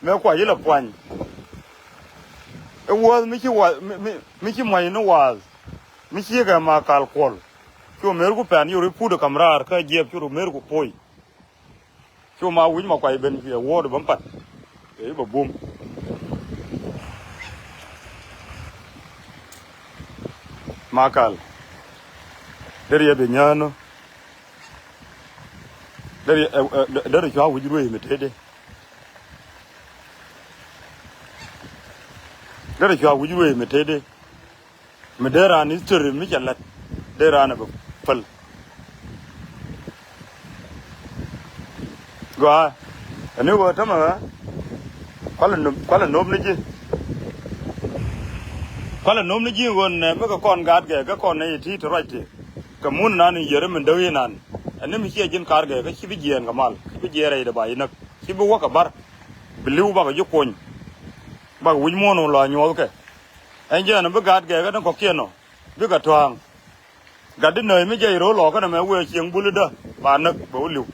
Mëë kuac ilɛ puany. I̱ wuɔ̱th mi ci wa, mi, mi, mi ci muac ni waath. Mi ci kɛ Makal Kuɔl. Cu mëër ku pɛn yori put kam raar kä jiɛp cu ru mëër ku puɔy. Cu ma wi̱c ma kuac ben cuɛ wuɔ̱ɔ̱r bä pat. Kɛ i̱ bä bum. Makal. Deri yɛ bi nyäänu. Deri, ɛ, ɛ, deri cua wi̱c ruëë mi tëëdɛ. Deri cua wi̱c ruëë mi tëëdɛ. Mi dee raan history mi cɛ lät dee raan a bɛ päl. Gɔaa ɛni ɣöö tämɛ ɣä kualɛ nöp, kualɛ nöp ni ji̱. Kualɛ nöp ni ji̱ ɣöö nɛ mi kɛ kɔn gaat gɛ kɛ kɔn nɛ yɛ ti ti ruac ti. Kɛ mun nan in yier min däk inan ɛni mi ciɛ ji̱n kar gɛ kä ci bi jiɛɛn kɛ mal ci bi jiɛɛn rɛy dɛ ba inäk ci bi wäk kɛ bar. Bi li̱w bakɛ ji̱ kuɔny. Bakɛ wi̱c muɔ̱ɔ̱n wä lɔ nyuɔ̱thkɛ. Ɛn jɛɛn bi gaat gɛ kä ni kɔ̱kiɛn nɔ bikɛ tɔ̱a̱ŋ. Gat di nööc mi jɛc ro̱o̱ lɔɔkä nɛmɛ wëë cieŋ bulidä ba näk bɛ wä li̱w.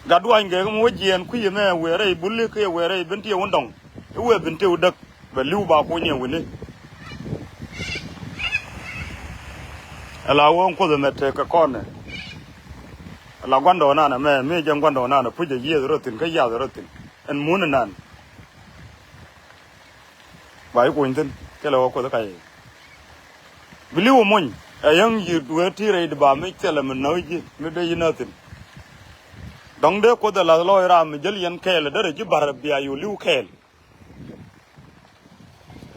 Gat duany gɛ kä mi wä jiɛɛn kui̱ ɛmɛ wëë rɛy buli kiɛ wëë rɛy bin tiɛw wä dɔŋ i̱ wëë bin tiɛw däk bɛ li̱w ba kuny ɛ wi̱ni. Ɛ la wä ŋ kuoth ɛmɛ tek kɛ kɔnɛ. Ɛ la gua̱ndɔɔŋ nanɛ mɛ mi jɛn gua̱ndɔɔŋ nanɛ puc ɛ yiëëth rɔ thi̱n kä yath rɔ thi̱n ɛn mun ɛ nan. Ba i̱ kuny thi̱n thilɛ wä kuoth kac. Bi li̱w mony ɛ yäŋ yi̱ duee ti rɛy di ba mi thilɛ mi nääc ji̱ mi dee yi̱ nääthin. Dɔ̱ŋ dee kuoth ɛ lath lɔɔc ram mi jäl yɛn kɛɛl ɛ derɛ ji̱ ba̱r bia yo̱ li̱w kɛɛl.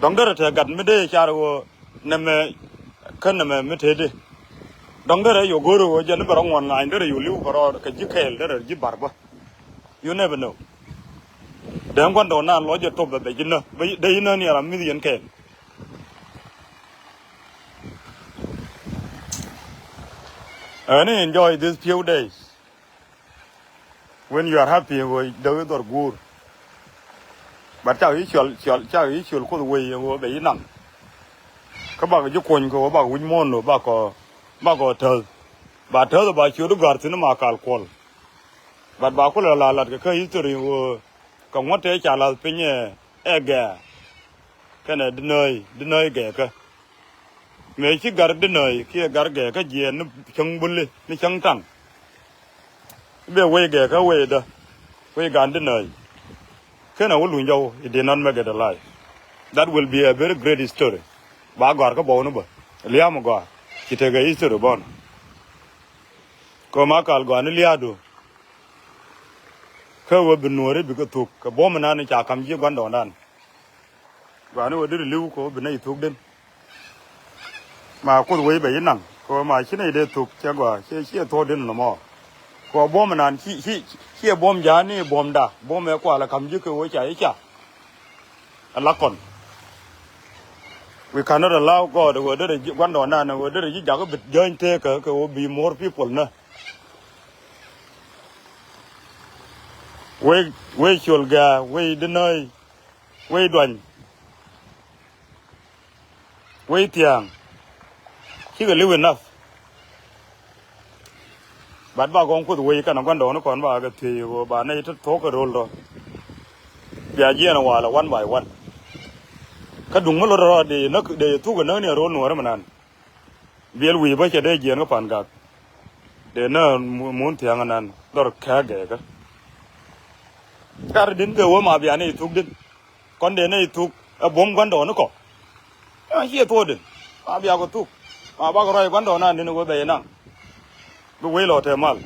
Dɔ̱ŋ derɛ tɛ gat mi dee car ɣöö nɛmɛ kä nɛmɛ mi tëëdi. Dɔ̱ŋ derɛ yo̱ go̱o̱r ɣöö jɛn i̱ bɛ rɔ ŋuɔ̱n ŋa̱a̱ny derɛ yo̱ li̱w bɛ rɔ kɛ ji̱ kɛɛl derɛ ji̱ ba̱r bä. You never know. Dee gua̱ndɔɔŋ nan lɔ jɛ top bɛ bɛ ji̱ nä bɛ dee ji̱ nä ni ram mi̱th yɛn kɛɛl. Ɛni enjoy these few days. When you are happy ɣöö dee wi̱i̱ dhɔr guur. But cak i̱ cuɔl cuɔl cak i̱ cuɔl kuoth wei ɣöö bɛ i̱ naŋ. Kä bakɔ ji̱ kuɔny kɛ ɣöö bakɔ wi̱c muɔ̱ɔ̱n lo̱ bakɔ bakɔ täth. Ba täth ba ciöt i̱ gɔ̱a̱r thi̱n i̱ ma kal kuɔl. But ba kulɛ la lat kɛ kä history ɣöö kɛ ŋuɔ̱t tëë ca lath piny ɛ ɛ gɛɛ. Kɛnɛ dinäi dinäi gɛɛkä. Mëë ci gar dinäi kiɛ gar gɛɛkä jiɛɛn ni cäŋ buli ni cäŋ taŋ. I̱ bɛ wei gɛɛkä wei dä wei gan dinäi. Kɛnɛ wä luny jɔw it did not make it alive. That will be a very great history. Ba gɔ̱a̱r kä bɔw ni bä lia̱a̱m gɔ̱a̱r ci tekɛ history bɔn. Kɛ ma kal gɔ̱a̱r ni lia̱a̱du. Kä wä bi nuɔ̱ɔ̱ri bikɛ thuk kɛ buɔ̱m inan ca kam ji̱ gua̱ndɔɔŋdan. Gɔaa ni wä deri li̱w kɛ wä bi nɛy thuk den. Ma kuoth wei bɛ yi naŋ kɛ wä ma ci nɛy dee thuk cɛ gɔaa ciɛ ciɛ thuɔɔk den nɔmɔ. Kɛ wä buɔ̱m inan ci ci ciɛ buɔ̱m ja̱a̱n ni buɔ̱mda buɔ̱m ɛ kualɛ kam ji̱ kɛ wä ca i̱ ca. Ɛ la kɔn. We cannot allow God wä deri ji̱ gua̱ndɔɔŋdan wä deri ji̱ jakä bi jäny teekä kɛ wä bi more people nä. Wei wei ciöl gɛ̈ɛ̈ wei dinäi wei duany. Wei thia̱a̱ŋ cikɛ li̱w enough. But ba gɔŋ kuoth wei kɛnɛ gua̱ndɔɔŋni kɔn ba kɛ thiec ɣöö ba nɛy te thuɔ̱k kɛ ro̱l rɔ. Bia jiɛɛn walɛ one by one. Kä duŋ mi lot rɔ dee näk dee thuk ɛ näk ni ɛ ro̱l nuɔ̱ɔ̱ri mi nan. Biɛl wi̱i̱ bä cɛ dee jiɛɛn kä pan gak. Dee nä mun thia̱a̱ŋ anan dhɔr kääk gɛɛkä. Gat din kɛ wä ma bia ni thuk din. Kɔn dee ni thuk ɛ buɔ̱m gua̱ndɔɔŋni kɔ. Ɛ ciɛ thuɔɔk din ma bia kɔ thuk. Ma bakɔ rɔy gua̱ndɔɔŋ nan din wä bɛ yɛ naŋ. Bi wei lɔ tɛ mal.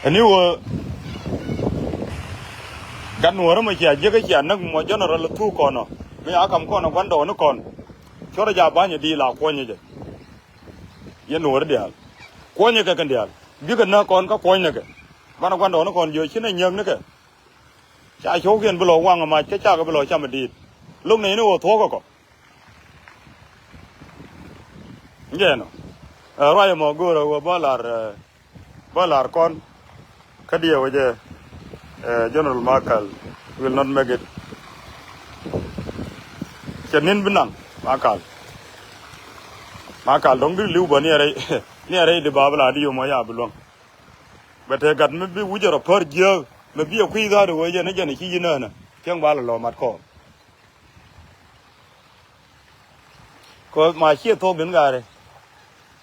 Ɛni wä gat nuɔ̱ɔ̱rä mɔ cia jiäkä cia näk mɔ general thuk kɔnɔ mi a kam kɔnɔ gua̱ndɔɔŋni kɔn. Cuɔrɛ ja ba̱nyɛ di la kuɔnyɛ jɛ. Yɛn nuɔ̱ɔ̱rä diaal kuɔnyɛ kɛ kɛn diaal bikɛ näk kɔn kä kuɔnyɛ kɛ. Banɛ gua̱ndɔɔŋni kɔn jiö ci nɛ nyäk ni kɛ. Ca cio̱wkiɛn bi lɔ waŋ mac kä cakɛ bi lɔ cam diit. Lo̱k nɛy ni ɣöö thuɔ̱k kɛ kɔ. Jɛɛnɔ ɛ ruac ɛmɔ go̱o̱rä ɣöö bä lar ɛ bä lar kɔn. Kä diɛ wecɛ ɛ General Makal will not make it. Cɛ ni̱n bi naŋ Makal. Makal dɔ̱ŋ di li̱w bä ni ɛ rɛy ni ɛ rɛy di ba bi la di yom ɔ ya bi luäŋ. Bɛ te gat mi bi wi̱cɛ rɔ pär jiääk mi bi ɛ kui̱ dha̱a̱r i̱ ɣöö jɛn ɛ jɛn ɛ ci yi̱n ɛnɛ. Cäŋ ba lɛ lɔ mat kɔɔr. Kɛ ma ciɛ thuɔ̱k din gaari.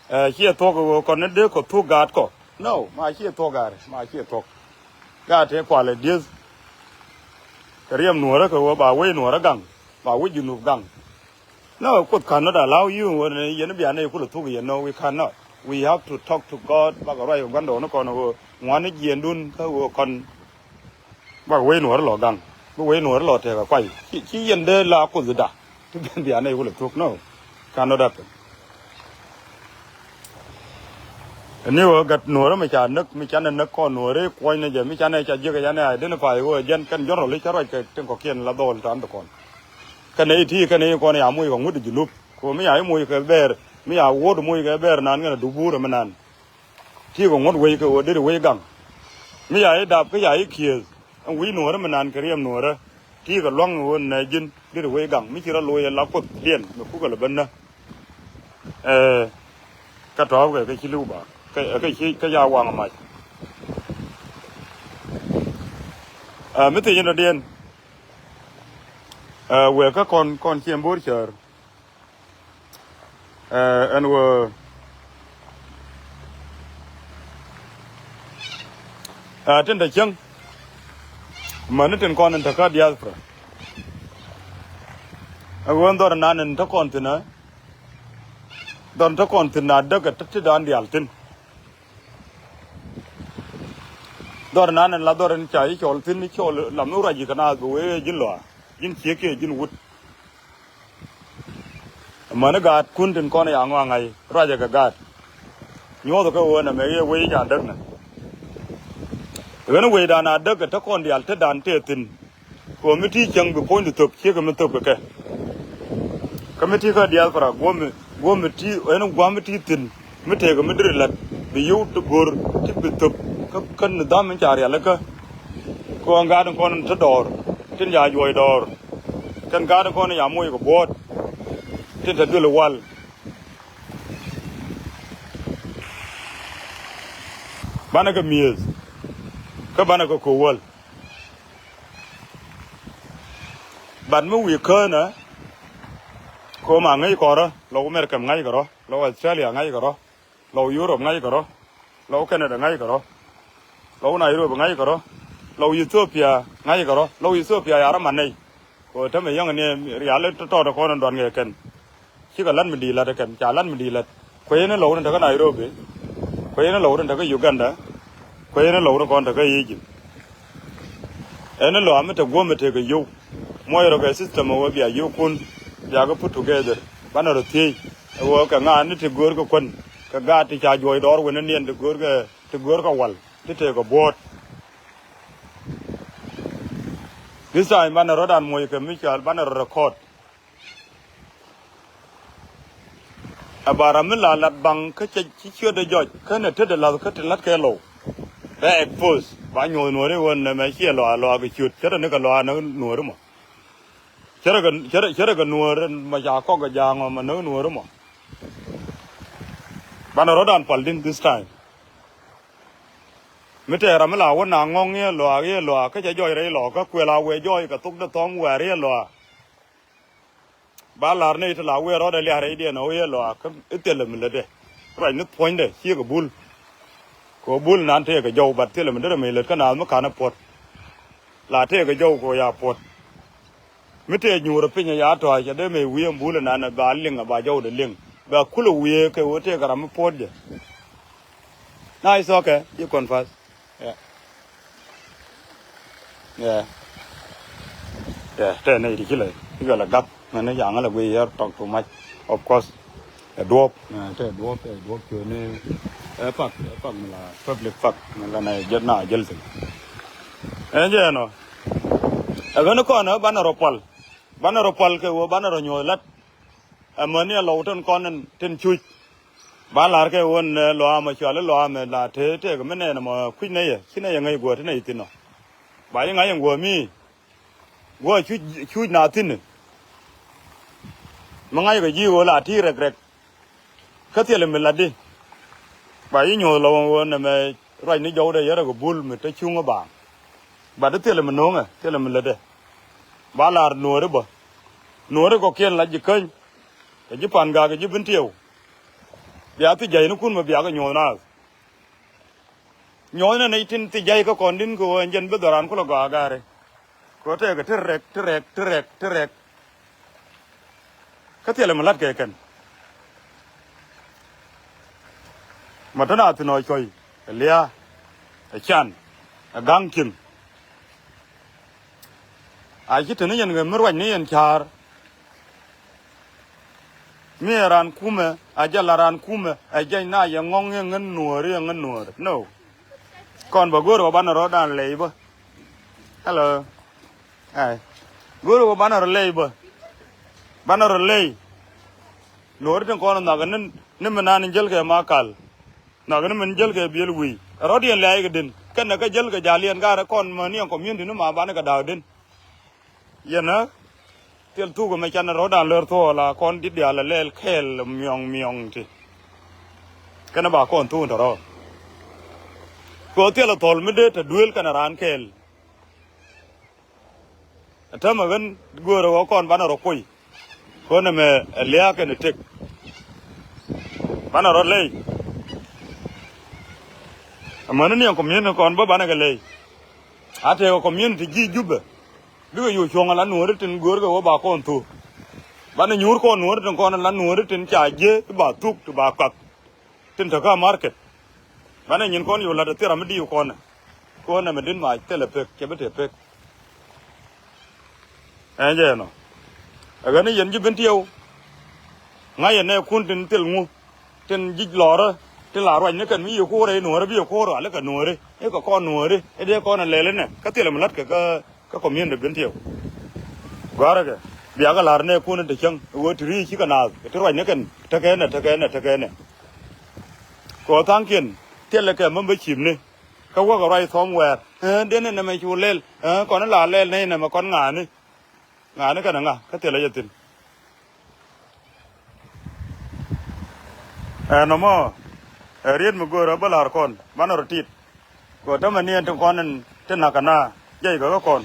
Ɛ ciɛ thuɔ̱k i̱ ɣöö kɔn ni dee kɔ thuk gaat kɔ. No, ma ciɛ thuɔ̱k gaari, ma ciɛ thuɔ̱k. Gaat tëë kualɛ dieth. Kɛ riɛm nuɔ̱ɔ̱rä kɛ ɣöö ba wec nuɔ̱ɔ̱rä gaŋ, ba wec Junub gaŋ. No, Kuoth cannot allow you when yɛn bia nɛy kulɛ thuk yɛn. No, we cannot. We have to talk to God. Bakɛ ruac kɛ gua̱ndɔɔŋni kɔn ɣöö ŋuani jiɛɛndun kä ɣöö kɔn. Bakɛ wec nuɔ̱ɔ̱ri lɔ gaŋ. Bi wec nuɔ̱ɔ̱ri lɔ tɛɛk a kuay. Ci, ci yɛn dee la Kuoth da. Ti ben bia nɛy kulɛ thuk. No, cannot happen. Ni ɣöö gat nuɔ̱ɔ̱ri mi ca näk, mi canɛ näk kɔn nuɔ̱ɔ̱ri kuɔ̱ny ni jɛ, mi canɛ ca jiäk ɛ yanɛ identify ɣöö jɛn kɛn jɔ̱rɔl i̱ ca ruac kɛ tin kɔ̱kiɛn la dhɔl ta̱a̱n bi kɔn. Kɛn i̱ ti kɛn i̱ kɔn ya moc kɛ ŋut i̱ Junub. Kɛ ɣöö mi ya i̱ moc kɛ bɛɛr, mi ya wuɔ̱t moc kɛ bɛɛr nan ŋän a dubuur ɛmɛ nan. Ti kɛ ŋut wec kɛ ɣöö deri wec gaŋ. Mi ya i̱ dap kä ya i̱ kieth ɛn wi̱i̱ nuɔ̱ɔ̱rä mi nan kɛ riɛm nuɔ̱ɔ̱rä. Ti kɛ lua̱ŋ ɣöö nɛ ji̱n deri wec gaŋ mi ci rɔ loc ɛ la Kuoth diɛn mi kukɛ lɛ ben nä. Ɛ, kä tɔ̱ɔ̱pkɛ kä ci li̱w ba kä, kä ci, kä ya waŋ mac. Ɛ, mi thiec in dɔ̱diɛn. Ɛ, wëë kä kɔn, kɔn ciɛ bo̱o̱r cäär. Ɛ, ɛn ɣöö, ɛ, tin te cäŋ. Mäni tin kɔn in te kä diaspora. Ɛ ɣöö ɛn dhɔr nan in te kɔn thi̱n ɛ. Dhɔr in te kɔn thi̱n na däk ɛ te ti dan diaal thi̱n. Dhɔr nan in la dhɔr in ca i̱ cɔl thi̱n i̱ cɔl lam i̱ ruac i̱ kɛ naath bi wee ji̱n lɔaa. Ji̱n ciek kiɛ ji̱n wut. Amäni gaatkun tin kɔn ya ŋɔaŋ ŋa̱c ruacɛ kɛ gaat. Nyuɔ̱th kɛ ɣöö nɛmɛ ɣiɛ wec ca däk nɛ. Ɣän wecdan a däk kɛ te kɔn diaal tetdan tëë thi̱n. Kɛ ɣöö mi ti cäŋ bi puɔ̱ny ti thöp ciekɛ mi thöp kɛ kɛ. Kä mi ti kä diaspora guɔ̱mi, guɔ̱mi ti ɣän gua̱a̱m mi ti thi̱n. Mi tëëkɛ mi deri la̱t bi yio̱w ti go̱r ti bi thöp kä, kä ni dha̱a̱m in ca rialikä. Kɛ ɣöö ŋa̱a̱t in kɔn in te dɔɔr tin ca juɔc dɔɔr. Kɛn ŋa̱a̱t in kɔn in ca moc kɛ buɔ̱ɔ̱t tin te duël wal. Banɛ kɛ mi̱eth kä banɛ kɛ ko̱k wäl. Bat mi wi̱i̱ känä. Ko̱o̱m a ŋäc kɔrä lɔk America ŋa̱c kɛ rɔ, lɔk Australia ŋa̱c kɛ rɔ, lɔk Europe ŋa̱c kɛ rɔ, lɔk Canada ŋa̱c kɛ rɔ, lɔk Nairobi ŋa̱c kɛ rɔ, lɔk Ethiopia ŋa̱c kɛ rɔ, lɔk Ethiopia ya rɔ man nɛy. Kɛ ɣöö tämɛ yäŋ ni rial i̱ tɔ̱tɔ̱ kɔn in duan ŋɛ kɛn. Cikɛ la̱t mi di̱i̱t la̱t ɛ kɛn, ca la̱t mi di̱i̱t la̱t. Kuecni lɔw ni tekä Nairobi. Kuecni lɔw ni tekä Uganda. Kuecni lɔw ni kɔn tekä Egypt. Ɛn ni lɔa mi te guɔ̱m mi tekɛ yio̱w. Muɔc rɔ kɛ system ɛ ɣöö bia yio̱wkun. Bia kɛ put together. Banɛ rɔ thiec. Ɛ ɣöö kɛ ŋa̱a̱n ni ti göör kɛ kuän. Kɛ gaat ti ca juɔc dɔɔr wen ni niɛn ti göör kɛ, ti göör kɛ wal. Ti tekɛ buɔ̱ɔ̱t. This time banɛ rɔ̱dan muɔc kɛ mi cɔal banɛ rɔ record. Ɛ ba ram mi la lat baŋ kä cɛ ci ciötdɛ jɔc kä nɛ tetdɛ la̱th kä ti la̱t kɛ low. Bɛ expose ba nyuɔ̱th nuɔ̱ɔ̱ri ɣöö nɛmɛ ciɛ lɔaa lɔaa kɛ ciöt cärɛ ni kɛ lɔaa näk nuɔ̱ɔ̱ri mɔ. Cärɛ kɛ, cärɛ, cärɛ kɛ nuɔ̱ɔ̱ri mɔ ca kɔk kɛ ja̱a̱ŋ ɔ mɔ näk nuɔ̱ɔ̱ri mɔ. Banɛ rɔ̱dan pal din this time. Mi tɛɛr ram mi la wä na ŋɔ̱ŋ i̱ lɔaa i̱ lɔaa kä cɛ jɔc rɛy lɔ kä kuël a wëë jɔc kɛ thok dee thɔm wɛɛr i̱ lɔaa. Ba la̱r ni ti la wi̱i̱ rɔɔdɛ lia̱a̱ rɛydiɛn ɛ wi̱i̱ lɔaa kä i̱ thilɛ mi lätdɛ. Ruac ni puɔ̱nydɛ ciek ɛ bul. Kɛ ɣöö bul nan tëëkɛ jɔw bat thilɛ mi derɛ mi lät kä naath mi ka̱n ɛ puɔ̱t. La tëëkɛ jɔw kɛ ɣöö ya puɔ̱t. Mi tëë nyuurä piny ɛ ya tɔ̱a̱c ɛ dee mëë wi̱i̱ ɛn bul ɛnan ɛ ba liŋ ɛ ba jɔwdɛ liŋ. Bɛ kulɛ wi̱i̱ kɛ ɣöö tëëkɛ ram mi puɔ̱t jɛ. Na it's okay. You confess. Yeah. Yeah. Yeah, tɛ nɛ iti ci lɛ, ci kɛ lɛ gak. Mɛn ni yaŋ lɛ guiy yɛr talk too much. Of course. Ɛ duɔp. Ɛ, tɛ duɔp, ɛ duɔp cuɛ ni. Ɛ pak, ɛ pak mi la public pak. Mi la nɛ jɛt na jɛl thin. Ɛ jɛ nɔ. Ɛ kɛn kɔn ɛ banɛ rɔ pal. Banɛ rɔ pal kɛ wä banɛ rɔ nyuɔth lat. Amäni alɔw tin kɔn in tin cuc. Ba la̱r kɛ ɣöö nɛ lɔaa mɔ cuali lɔaa mɛ la te tëëk mi nɛn mɔ kui̱c nɛyɛ ci nɛyɛ ŋäc guɔ ti nɛy thi̱n ɔ. Ba yi ŋa̱c in guɔ mi guɔ cuc, cuc na thi̱n. Mi ŋa̱c kɛ ji̱ ɣöö la ti rɛk rɛk. Kä thilɛ mi latdi. Ba yi nyuɔth lɔ ɣöö nɛ mɛ ruac ni jɔwdɛ yɛrɛ kɛ bul mi te cuŋä baaŋ. Bat thilɛ mi no̱o̱ŋɛ, thilɛ mi lätdɛ. Ba lar nuɔɔri bä. Nuɔɔri kɔkiɛn la ji̱ käny. Kɛ ji̱ Pan Gak kɛ ji̱ Bentiu. Bia thi jay ni kun mi bia kɛ nyuɔ̱th naath. Nyuɔ̱th ni nɛy tin thi jay kä kɔn din kɛ ɣöö ɛn jɛn bi dhɔran kulɛ gɔaa gaari. Kɛ ɣöö tɛɛkɛ ti rɛk, ti rɛk, ti rɛk, ti rɛk. Kä thilɛ mi la̱t kɛ kɛn. Ma te na thin ɔ cuɔy, ɛ lia̱a̱, ɛ can, ɛ ga̱ŋ cieŋ. A ci te ni yɛn ɣä mi ruac ni yɛn ca̱a̱r. Mi ɛ raan kumɛ, a jɛ la raan kumɛ, ɛ jɛny na yɛ ŋɔŋ yɛ ŋän nuɔɔri, yɛ ŋän nuɔɔri. No. Kɔn bä go̱o̱r ɣä banɛ rɔ̱dan lɛy bä. Hello. Ai. Go̱o̱r ɣä banɛ rɔ lɛy bä. Banɛ rɔ lɛy. Nuɔɔri tin kɔn nhɔakɛ ni, ni mi naan jäl kɛ ma kal. Nhɔakɛ ni min jäl kɛ biël wi̱i̱. Rɔ̱diɛn lɛy kɛ din. Kɛnɛ kä jäl kɛ jaliɛn garɛ kɔn mäni ɛn community ni ma banɛ kɛ da̱a̱k din. Yɛn ɛ thil thuk ɛmɛ canɛ rɔ̱dan lär thuɔɔk la kɔn di̱t diaal ɛ lɛɛl kɛɛl miɔ̱ŋ miɔ̱ŋ ti. Kɛnɛ ba kɔn thuk in tɔ̱rɔ̱. Kɛ ɣöö thil ɛ thɔl mi dee te duëël kɛnɛ raan kɛɛl. Ɛ täämɛ ɣän göörä ɣöö kɔn banɛ rɔ kuɔy. Kɔn ɛmɛ ɛ lia̱a̱ kɛnɛ tëk. Banɛ rɔ lɛy. Amäni ni ɛn community kɔn bä banɛ kɛ lɛy. A tëëkɛ community ji̱ Jubɛ. Bikɛ yo̱o̱ cuɔ̱ŋ ala nuɔ̱ɔ̱ri tin göörkɛ ɣöö ba kɔn thuk. Banɛ nyuur kɔn nuɔ̱ɔ̱ri tin kɔn ala nuɔ̱ɔ̱ri tin ca jiee ti ba thuk ti ba kak. Tin te kä market. Banɛ nyin kɔn yo̱o̱ la̱t ɛ thil ram mi di̱i̱w kɔn ɛ. Kɔn ɛmɛ di̱t mac thilɛ pek cɛ bi te pek. Ɛn jɛ ɛnɔ. Ɛ ɣän ni yɛn ji̱ Bentiu. Ŋa̱c yɛn nɛɛkun tin thil ŋu. Tin ji̱ lɔrä. Tin la ruac ni kɛn mi yɛ ko̱o̱rɛ i̱ nuɔ̱ɔ̱rä bi yɛ ko̱o̱rä alɛ kɛ nuɔ̱ɔ̱ri. I̱ kɛ kɔn nuɔ̱ɔ̱ri. I̱ dee kɔn ɛ lɛl inɛ. Kä thilɛ mi la̱tkɛ kä, kä community Bentiu. Gɔ̱a̱rä kɛ. Bia kɛ la̱r nɛɛkun in te cäŋ. I̱ ɣöö ti ri̱i̱c cikɛ naath. Ti ruac ni kɛn. Tekɛ inɛ, tekɛ inɛ, tekɛ inɛ. Kɛ ɣöö tha̱a̱ŋkiɛn. Thilɛ kɛ membership ni. Kä wäkɛ ruac somewhere. Ɛ, den in nɛmɛ cu lɛl. Ɛ, kɔn in la lɛl nɛy nɛmɛ kɔn ŋa̱a̱ni. Ŋa̱a̱ni kɛnɛ ŋa̱, kä thilɛ jɛ thi̱n. Ɛ, nɔmɔ, ɛ, riet mi göörä bä la̱r kɔn, banɛ rɔ tit. Kɛ tämɛ ni ɛn ti kɔn in ti na̱k kɛ na, jɛy kɛ kä kɔn.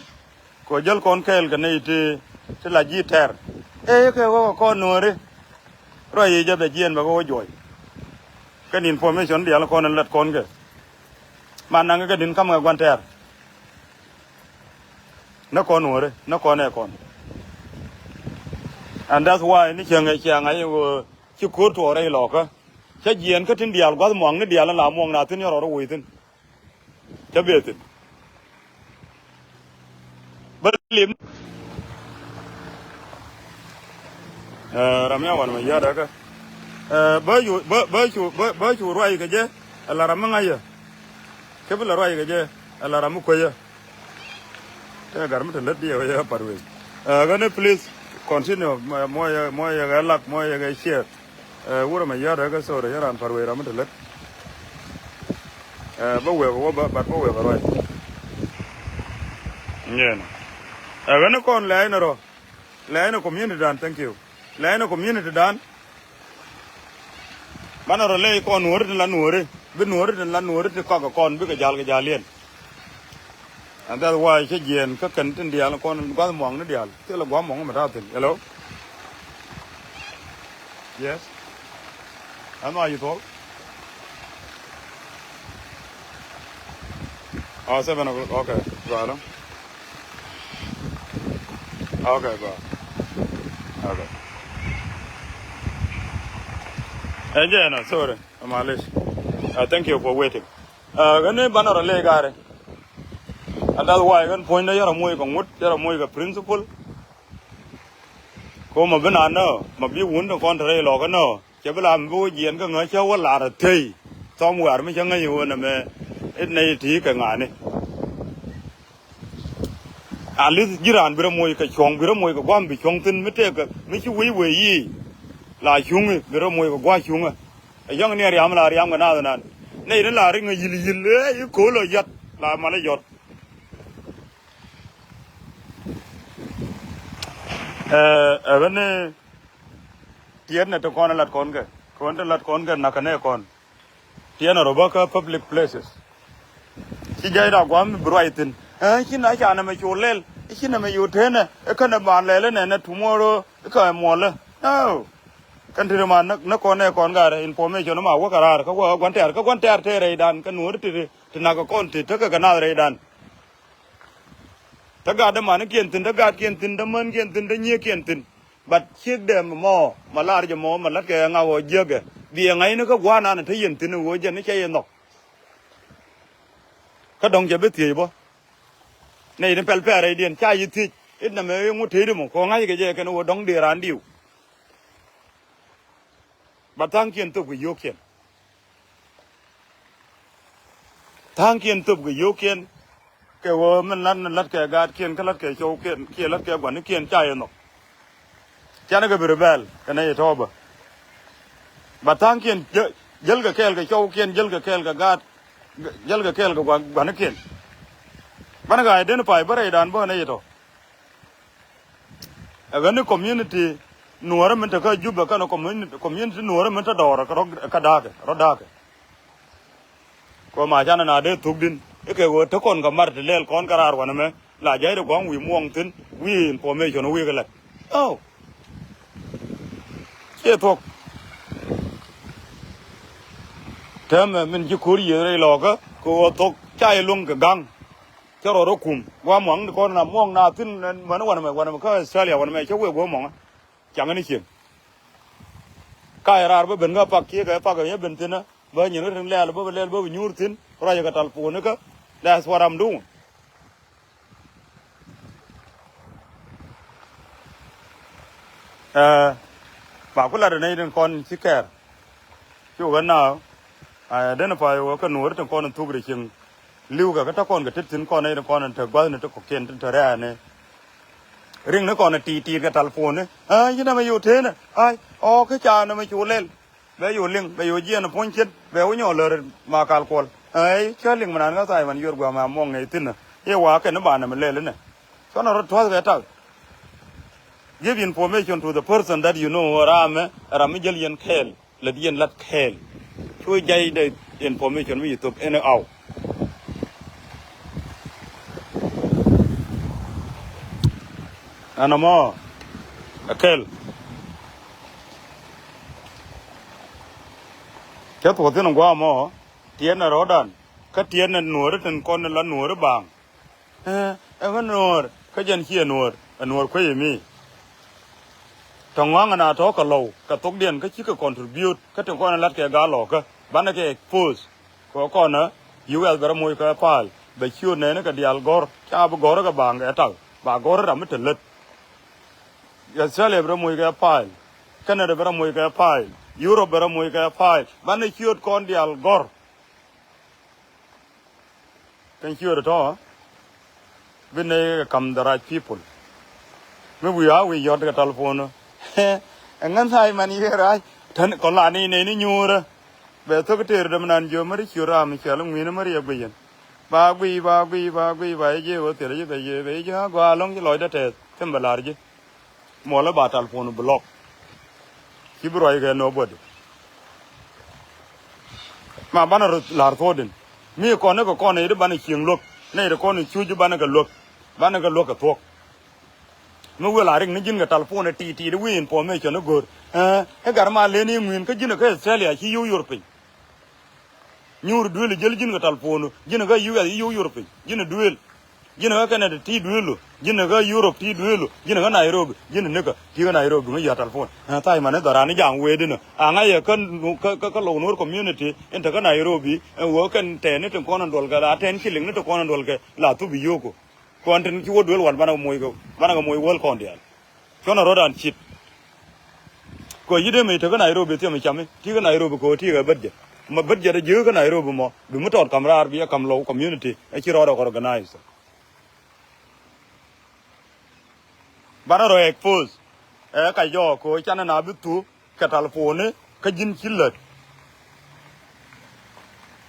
Kɛ jäl kɔn kɛɛl kɛ nɛy ti, ti la ji̱ tɛr. Ɛ, kɛ ɣöö kɛ kɔn nuɔ̱ɔ̱ri. Ruac yic jɛ bɛ jiɛɛn bɛ kɛ wä juɔc. Kɛn information diaal kɔn in lät kɔn kɛ. Man naŋ kɛ din kam kɛ gua̱n tɛɛr. Nä kɔn wä ri, nä kɔn ɛ kɔn. And that's why ni cieŋ ɛ ciaŋ a i̱ wä ci ko̱r tuɔɔk rɛy lɔkä. Cä jiɛɛn kä tin diaal gua̱th muaŋni diaal in la muɔŋ na thi̱n yɔrɔ rɔ woc thi̱n. Cä bee thi̱n. Bä lim. Ɛ, ram ya wan mɛ yäär ɛ kä. Ɛ, bä cu, bä, bä cu, bä, bä cu ruac kɛ jɛ. Ɛ la ram mi ŋa̱c yɛ. Cä bi la ruac kɛ jɛ. Ɛ la ram mi kuecä. Tɛ gar mi te lät diɛ wä yɛ pat wec. Ɛ, ɣän ni please continue. Muɔyɛ, muɔyɛ kɛ lak, muɔyɛ kɛ share. Ɛ, wurɛ mɛ yäär ɛ kä sorry, yɛ ran pat wec ram mi te lät. Ɛ, bä wek wä bä, but bä wek ruac. Nyɛn. Ɛ, ɣän ni kɔn lɛ in rɔ. Lɛɛn ɛ community dan, thank you. Lɛɛn ɛ community dan. Banɛ rɔ lɛy kɔn nuɔ̱ɔ̱ri tin la nuɔ̱ɔ̱ri. Bi nuɔ̱ɔ̱ri tin la nuɔ̱ɔ̱ri ti kɔak kɛ kɔn bikɛ ja̱l kɛ ja̱l yɛn. And that's why cä jiɛɛn kä kɛn tin diaal kɔn gua̱th muaŋni diaal. Thilɛ gua̱th muaŋ mɛ ta̱a̱ thi̱n. Hello? Yes. Ɛn wa yi thuɔ̱k. Oh, seven o'clock. Okay. Go ahead. Okay, go ahead. Okay. Ɛ jɛ ɛnɔ, sorry. Malish. Uh, thank you for waiting. Uh, ɣän ni banɛ rɔ lɛy ga̱rɛ. And that's why ɣän puɔ̱nydä yärä moc kɛ ŋut, yärä moc kɛ principle. Ko ma bi na nä, ma bi wun tin kɔn te rɛy lɔkä nä. Cɛ bi la mi bi wä jiɛn kä ŋä cä wä lar a thei. Thɔm wɛ̈r mi cä ŋäc wä nɛ mɛ it nɛy ti kɛ ŋa̱ni. At least ji̱ raan bi rɛ moc kɛ cuɔ̱ŋ, bi rɛ moc kɛ gua̱a̱m bi cuɔ̱ŋ thi̱n mi tëëk kɛ mi ci wec wee yic. La cuŋi bi rɛ moc kɛ gua̱a̱ cuŋä. Ɛ yäŋ ni ɛ riam la riam kɛ naath nan. Nɛy ni la riŋ ɛ yi̱l yi̱l ëë i̱ ko̱l ɔ yɔt la mal ɛ yɔt. Ɛ ɣän ni tiɛt nɛ ti kɔn ɛ lat kɔn kɛ kɔn ti lat kɔn kɛ nak kɛ nɛ kɔn. Tiɛn a rɔ bä kä public places. Ci jay da guam mi bi ruac thin. Ɛ, ci na ca nɛ mɛ cu lɛl. Ci nɛ mɛ cu tenɛ. Ɛ kɛnɛ ban lɛl nɛ nɛ tomorrow. Ɛ kɛ muɔlɛ. No. Kɛn ti ma nɛ kɔn nɛ kɔn gar information ma wä kɛ raar kä wä guan tɛɛr kä guan tɛɛr tɛɛr rɛy dan kä nuɔr ti ti nak kɔn ti tekɛ kɛ nath rɛy dan. Te gat dä manikiɛn thin, te gatkiɛn thin, te mänkiɛn thin, te nyieekiɛn thin. But ciek dɛ mɔ ma lar jɛ mɔ ma lat kɛ ŋa wä jiäkɛ. Biɛ ŋa̱cni kä gua̱a̱r nanɛ te yɛn thin wä jɛn ni cɛ yɛ nhɔk. Kä dɔ̱ŋ cɛ bi thiec bä. Nɛy tin pɛl pɛɛrɛcdiɛn ca yi thiec it nɛmɛ iŋu tëëdi mɔ kɛ ŋa̱ckɛ jɛ kɛn wä dɔ̱ŋ dee raan diw. Ba tha̱a̱ŋkiɛn thop kɛ yio̱o̱kiɛn. Tha̱a̱ŋkiɛn thop kɛ yio̱o̱kiɛn. Kɛ ɣöö min lat ni lat kɛ gaatkiɛn kä lat kɛ cɔwkiɛn kiɛ lat kɛ guanikiɛn ca yɛ nhɔk. Canɛ kɛ bi rebel kɛ nɛy tɔ̱ bä. Ba tha̱a̱ŋkiɛn jäl kɛ kɛɛl kɛ cɔwkiɛn jäl kɛ kɛɛl kɛ gaat jäl kɛ kɛɛl kɛ guanikiɛn. Banɛ kɛ identify bä rɛydan bä nɛy tɔ̱. Ɛ ɣän ni community nuɔɔrä min te kä Jubɛ kɛnɛ community, community nuɔɔrä min te dɔɔrä kä rɔ kä da̱a̱kɛ rɔ da̱a̱kɛ. Kɛ ma canɛ na dee thuk din ikɛ ɣöö te kɔn kɛ mar te lɛl kɔn kɛ raar wanɛ mɛ la jay de gua̱ŋ wi̱i̱ muɔŋ thi̱n wi̱i̱ information wi̱i̱ kɛ lɛt. Oh. Ciɛ thuɔ̱k. Täämɛ min ci ko̱r yiëth rɛy lɔɔkä kɛ ɣöö thuɔ̱k ca yɛ luäŋ kɛ ga̱ŋ. Cä rɔ rɔ kum gua̱a̱ muaŋ ni kɔn na muɔ̱ŋ na thi̱n män wanɛ mɛ wanɛ mɛ kä Australia wanɛ mɛ cä wëë gua̱a̱ muaŋä. Caŋä ni cieŋ. Ka yɛ raar bä ben kä pak kiɛ kɛ pak yɛ ben thi̱n bä nyin kä tin lɛɛl bä bä lɛɛl bä bä nyuur thi̱n ruacɛ kɛ tal puuni kä. That's what I'm doing. Ɛɛ, ba ku lat nɛy tin kɔn ci kɛɛr. Cu ɣän na identify wä kä nuɔɔri tin kɔn in thuk ri cieŋ. Li̱w kɛ kä te kɔn kɛ tet thi̱n kɔn nɛy tin kɔn in te gua̱thni ti kɔ̱kiɛn tin te rɛɛni. Riŋni kɔn in ti̱i̱t ti̱i̱t kɛ talponi. Aa, ci nɛmɛ yo̱o̱ tënɛ. Ai, ɔ, kä ca nɛmɛ cu lɛl. Bɛ yo̱o̱ liŋ, bɛ yo̱o̱ jiɛn puɔ̱ny cin, bɛ wä nyɔɔl lär ma kal kuɔl. Ai, cä liŋ mi nan kä Simon yuɔr gua̱a̱m a muɔŋ nɛy thi̱n. I̱ wa kɛn i̱ banɛ mi lɛl inɛ. Cɔn a rɔ tua̱th kɛ tak. Give information to the person that you know, ram ɛ, ram mi jäl yɛn kɛɛl, lät yɛn lat kɛɛl. Cu jay the information mi yi thop ɛn ɛ aw. Ɛn ɛmɔ ɛ kɛl. Cä thuɔ̱k thi̱n ɛ gua̱a̱ mɔ tiɛɛt nɛ rɔ̱dan kä tiɛɛt nɛ nuɔ̱ɔ̱ri tin kɔn ni la nuɔ̱ɔ̱ri baaŋ. Ɛ, ɛ ŋä nuɔ̱ɔ̱r kä jɛn ci ɛ nuɔ̱ɔ̱r ɛ nuɔ̱ɔ̱r kuec ɛ mi. Tɔ ŋɔaŋ ɛn a tɔ̱ kɛ lɔw kɛ thokdiɛn kä cikɛ contribute kä tin kɔn ɛ lat kɛ gaa lɔkä banɛ kɛ expose. Kɛ kɔnä U S bɛ rɔ moc kɛ pile bɛ ciöt nɛɛni kɛ diaal gɔ̱r ca bi gɔ̱r kɛ baaŋ kɛ tak ba gɔ̱r ram mi te lät. Australia bɛ rɔ moc kɛ pile. Canada bɛ rɔ moc kɛ pile. Europe bɛ rɔ moc kɛ pile banɛ ciöt kɔn diaal gɔ̱r. Kɛn ciööt tɔ̱ bi nɛy kɛ kam the right people. Mi wi̱i̱ a wi̱i̱ yɔt kɛ talpon. Ɛ ŋän tha̱a̱c man yiëë rac tän kɔn la ni nɛy ni nyuurä. Bɛ thok tëër däm nan jiö märi ciöt ram mi cɛl ŋui̱n märi yɛ guiyɛn. Ba guiy ba guiy ba guiy ba yɛ jiɛ wä thier ji̱ bɛ jiɛ bɛ ji̱ a gɔaa lɔ̱ŋ ji̱ lɔcdä tɛth thim bɛ la̱r ji̱. Muɔlä ba talpon block. Ci bi ruac kɛ nobody. Ma banɛ rɔ la̱r thuɔ̱ɔ̱din mi kɔn ni kɛ kɔn nɛy ti banɛ cieŋ luäk nɛy ti kɔn ni cuc banɛ kɛ luäk. Banɛ kɛ luäk kɛ thuɔ̱k. Mi wël a rik ni ji̱n kɛ talpon ɛ ti̱i̱t ti̱i̱t wi̱i̱ information ni go̱o̱r. Ɛ ɛ gat ma leni ŋui̱n kä ji̱n kɛ Australia ci yio̱w yor piny. Nyuur duël jäl ji̱n kɛ talpon ji̱n kɛ U S i̱ yio̱w yor piny ji̱n duël. Ji̱n kä Canada ti duëëlu ji̱n kä Europe ti duëëlu ji̱n kä Nairobi ji̱n nikä ti kä Nairobi ŋä yia talpon. Ɛ tha̱a̱c man i̱ dhɔran i̱ ja̱a̱ŋ weetdinä a ŋa̱c yɛ kä kä kä Lou Nuer community in te kä Nairobi. Ɛ wä kɛn tɛɛni tin kɔn in duɔlkɛ la tɛɛn ci liŋni tin kɔn in duɔlkɛ la thup i̱ yio̱o̱ku. Kɔn tin ci wä duëël wan banɛ kɛ moc kɛ banɛ kɛ moc wäl kɔn diaal. Cuɔ̱n a ro̱dan cit. Kɛ yi̱t ëmɛ te kä Nairobi thiɛm i̱ cami ti kä Nairobi kɛ ɣöö ti kɛ bätjɛ. Ma bätjɛ dɛ ji̱ kä Nairobi mɔ bi mi tɔɔt kam raar bi ɛ kam Lou community ɛ ci rɔɔdɛ kɛ organize. Banɛ rɔ expose ɛ ka jɔɔk kɛ ɣöö canɛ na bi thuk kɛ talponi kä ji̱n ci lät.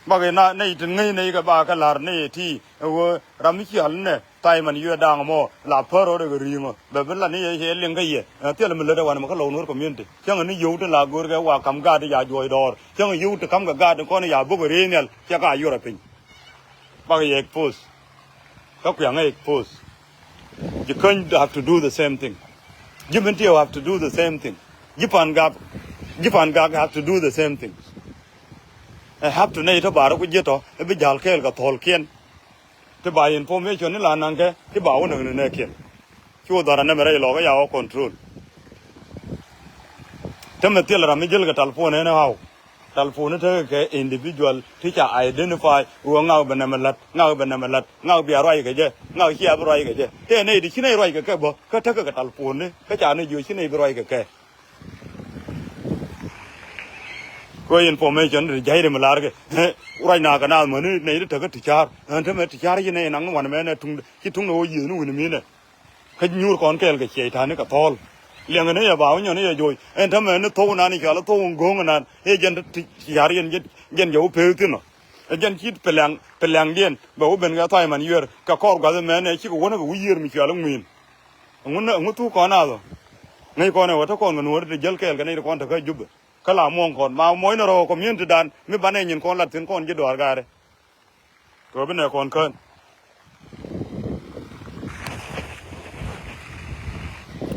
Bak ina nɛy tin ŋäc nɛy kɛ ba kɛ la̱r nɛy ɛ ti ɛ ɣöö ram mi cial nɛ tha̱a̱c man yuɛ da̱a̱ŋ mɔ la pär rɔɔdɛ kɛ ri̱i̱ŋɔ bɛ bi la ni yɛ cɛ liŋ kä yɛ. Ɛ thilɛ mi lät ɛ wanɛ mɛ kä Lou Nuer community cäŋɛ ni yio̱w tin la go̱o̱rkɛ wa ka̱m gaat i̱ ya juɔc dɔɔr cäŋɛ yio̱w ti ka̱m kɛ gaat in kɔn i̱ ya bok ɛ rëëc nhial cɛ ka yuɔr ɛ piny. Pak yɛ expose. Kä kuɛŋä expose. Ji̱ Käny have to do the same thing. Ji̱ Mintiɛw have to do the same thing. Ji̱ Pangak, ji̱ Pangak have to do the same thing. Ɛ have to nɛy tɔ ba rɔ ku ji̱ tɔ, ɛ bi ja̱l kɛɛl kɛ thɔɔlkiɛn. Ti ba information ni la naŋkɛ, ti ba wä näk ni nɛɛkiɛn. Cu dhɔr anɛmɛ rɛy lɔkä ya wä control. Tämɛ thil ram mi jäl kɛ telephone anyhow. Telephone ni tekɛ kɛ individual ti ca identify, wä ŋak bɛ nɛmɛ la̱t, ŋak bɛ nɛmɛ la̱t, ŋak bia ruac kɛ jɛ, ŋak cia bi ruac kɛ jɛ. Tëë nɛy ti ci nɛy ruac kɛ kɛ bä, kä tekɛ kɛ telephone ni, kä ca ni jiö ci nɛy bi ruac kɛ kɛ. Kɛ information ti ja̱y ri mi la̱r kɛ. Ruac na kɛ naath mäni nɛy ti tekä ti ca̱r. Ɛn tämɛ ti ca̱r ci nɛy naŋ ni wanɛ mɛnɛ tuŋ, ci tuŋ ni wä yiëëth ni wi̱ni minɛ. Kä nyuur kɔn kɛɛl kɛ ciɛc ta̱a̱ni kɛ thɔɔl. Liɛŋɛ ni yɛ ba wä nyɔn ni yɛ joc. Ɛn tämɛ ni thok nan i̱ cɔal i̱ thok in go̱o̱ŋ nan. I̱ jɛn ti ca̱r yɛn jɛn, jɛn jɛ wä pek thi̱n ɔ. Ɛ jɛn ci pɛlɛŋ, pɛlɛŋdiɛn. Bɛ wä ben kɛ tha̱a̱c man yuɛr. Kɛ kɔr gua̱th ɛmɛn ɛ cikɛ wänä kɛ wi̱i̱ yiër mi cɔal i̱ ŋui̱n. Ɛŋu, ɛŋu thuk kɔn a dhɔ. Ŋäc kɔn ɛ wä te kɔn kɛ nuɔ̱ɔ̱ri te jäl kɛɛl kɛ nɛy ti kɔn te kä Jubɛ. Kä la muɔ̱ɔ̱ŋ kɔn ma muɔ̱ɔ̱cni rɔ̱ community dan mi banɛ nyin kɔn lat thi̱n kɔn ji̱ dɔaar gaarɛ. Kɛ bi nɛ kɔn kään.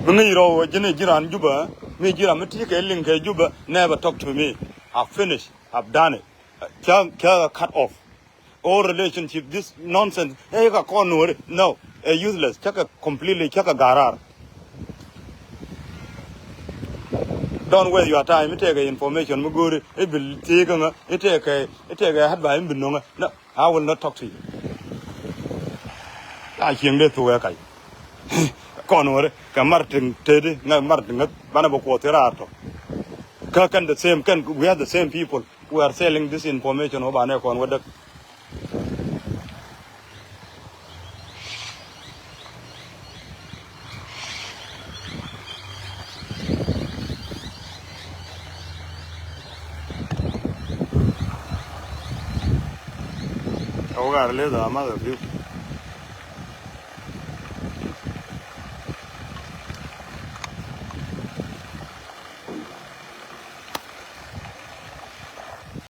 Mi ŋi̱i̱c rɔw ji̱n ji̱ raan Jubɛ, mi ji̱ ram mi ti kɛ liŋ kɛ Jubɛ, never talk to me. I've finished. I've done it. Cä, cä cut off all relationship. This nonsense. Ɛ ka kɔn nuɔri. No. Ɛ useless. Cä kɛ completely, cä kɛ garar. Don't waste your time. I̱ tekɛ information mi go̱o̱ri. I̱ bi thiek ŋä. I̱ tekɛ, i̱ tekɛ advice mi bi no̱ŋä. No, I will not talk to you. A cieŋ dee thuk ɛ kac. Kɔn wä ri kɛ Martin tëëdi ŋä Martin ŋä banɛ bä kuɔth thil raar tɔ. Kä kɛn the same, kɛn we are the same people who are selling this information wä banɛ kɔn wä däk. Ɛ wä ɣaar leth a math a biu.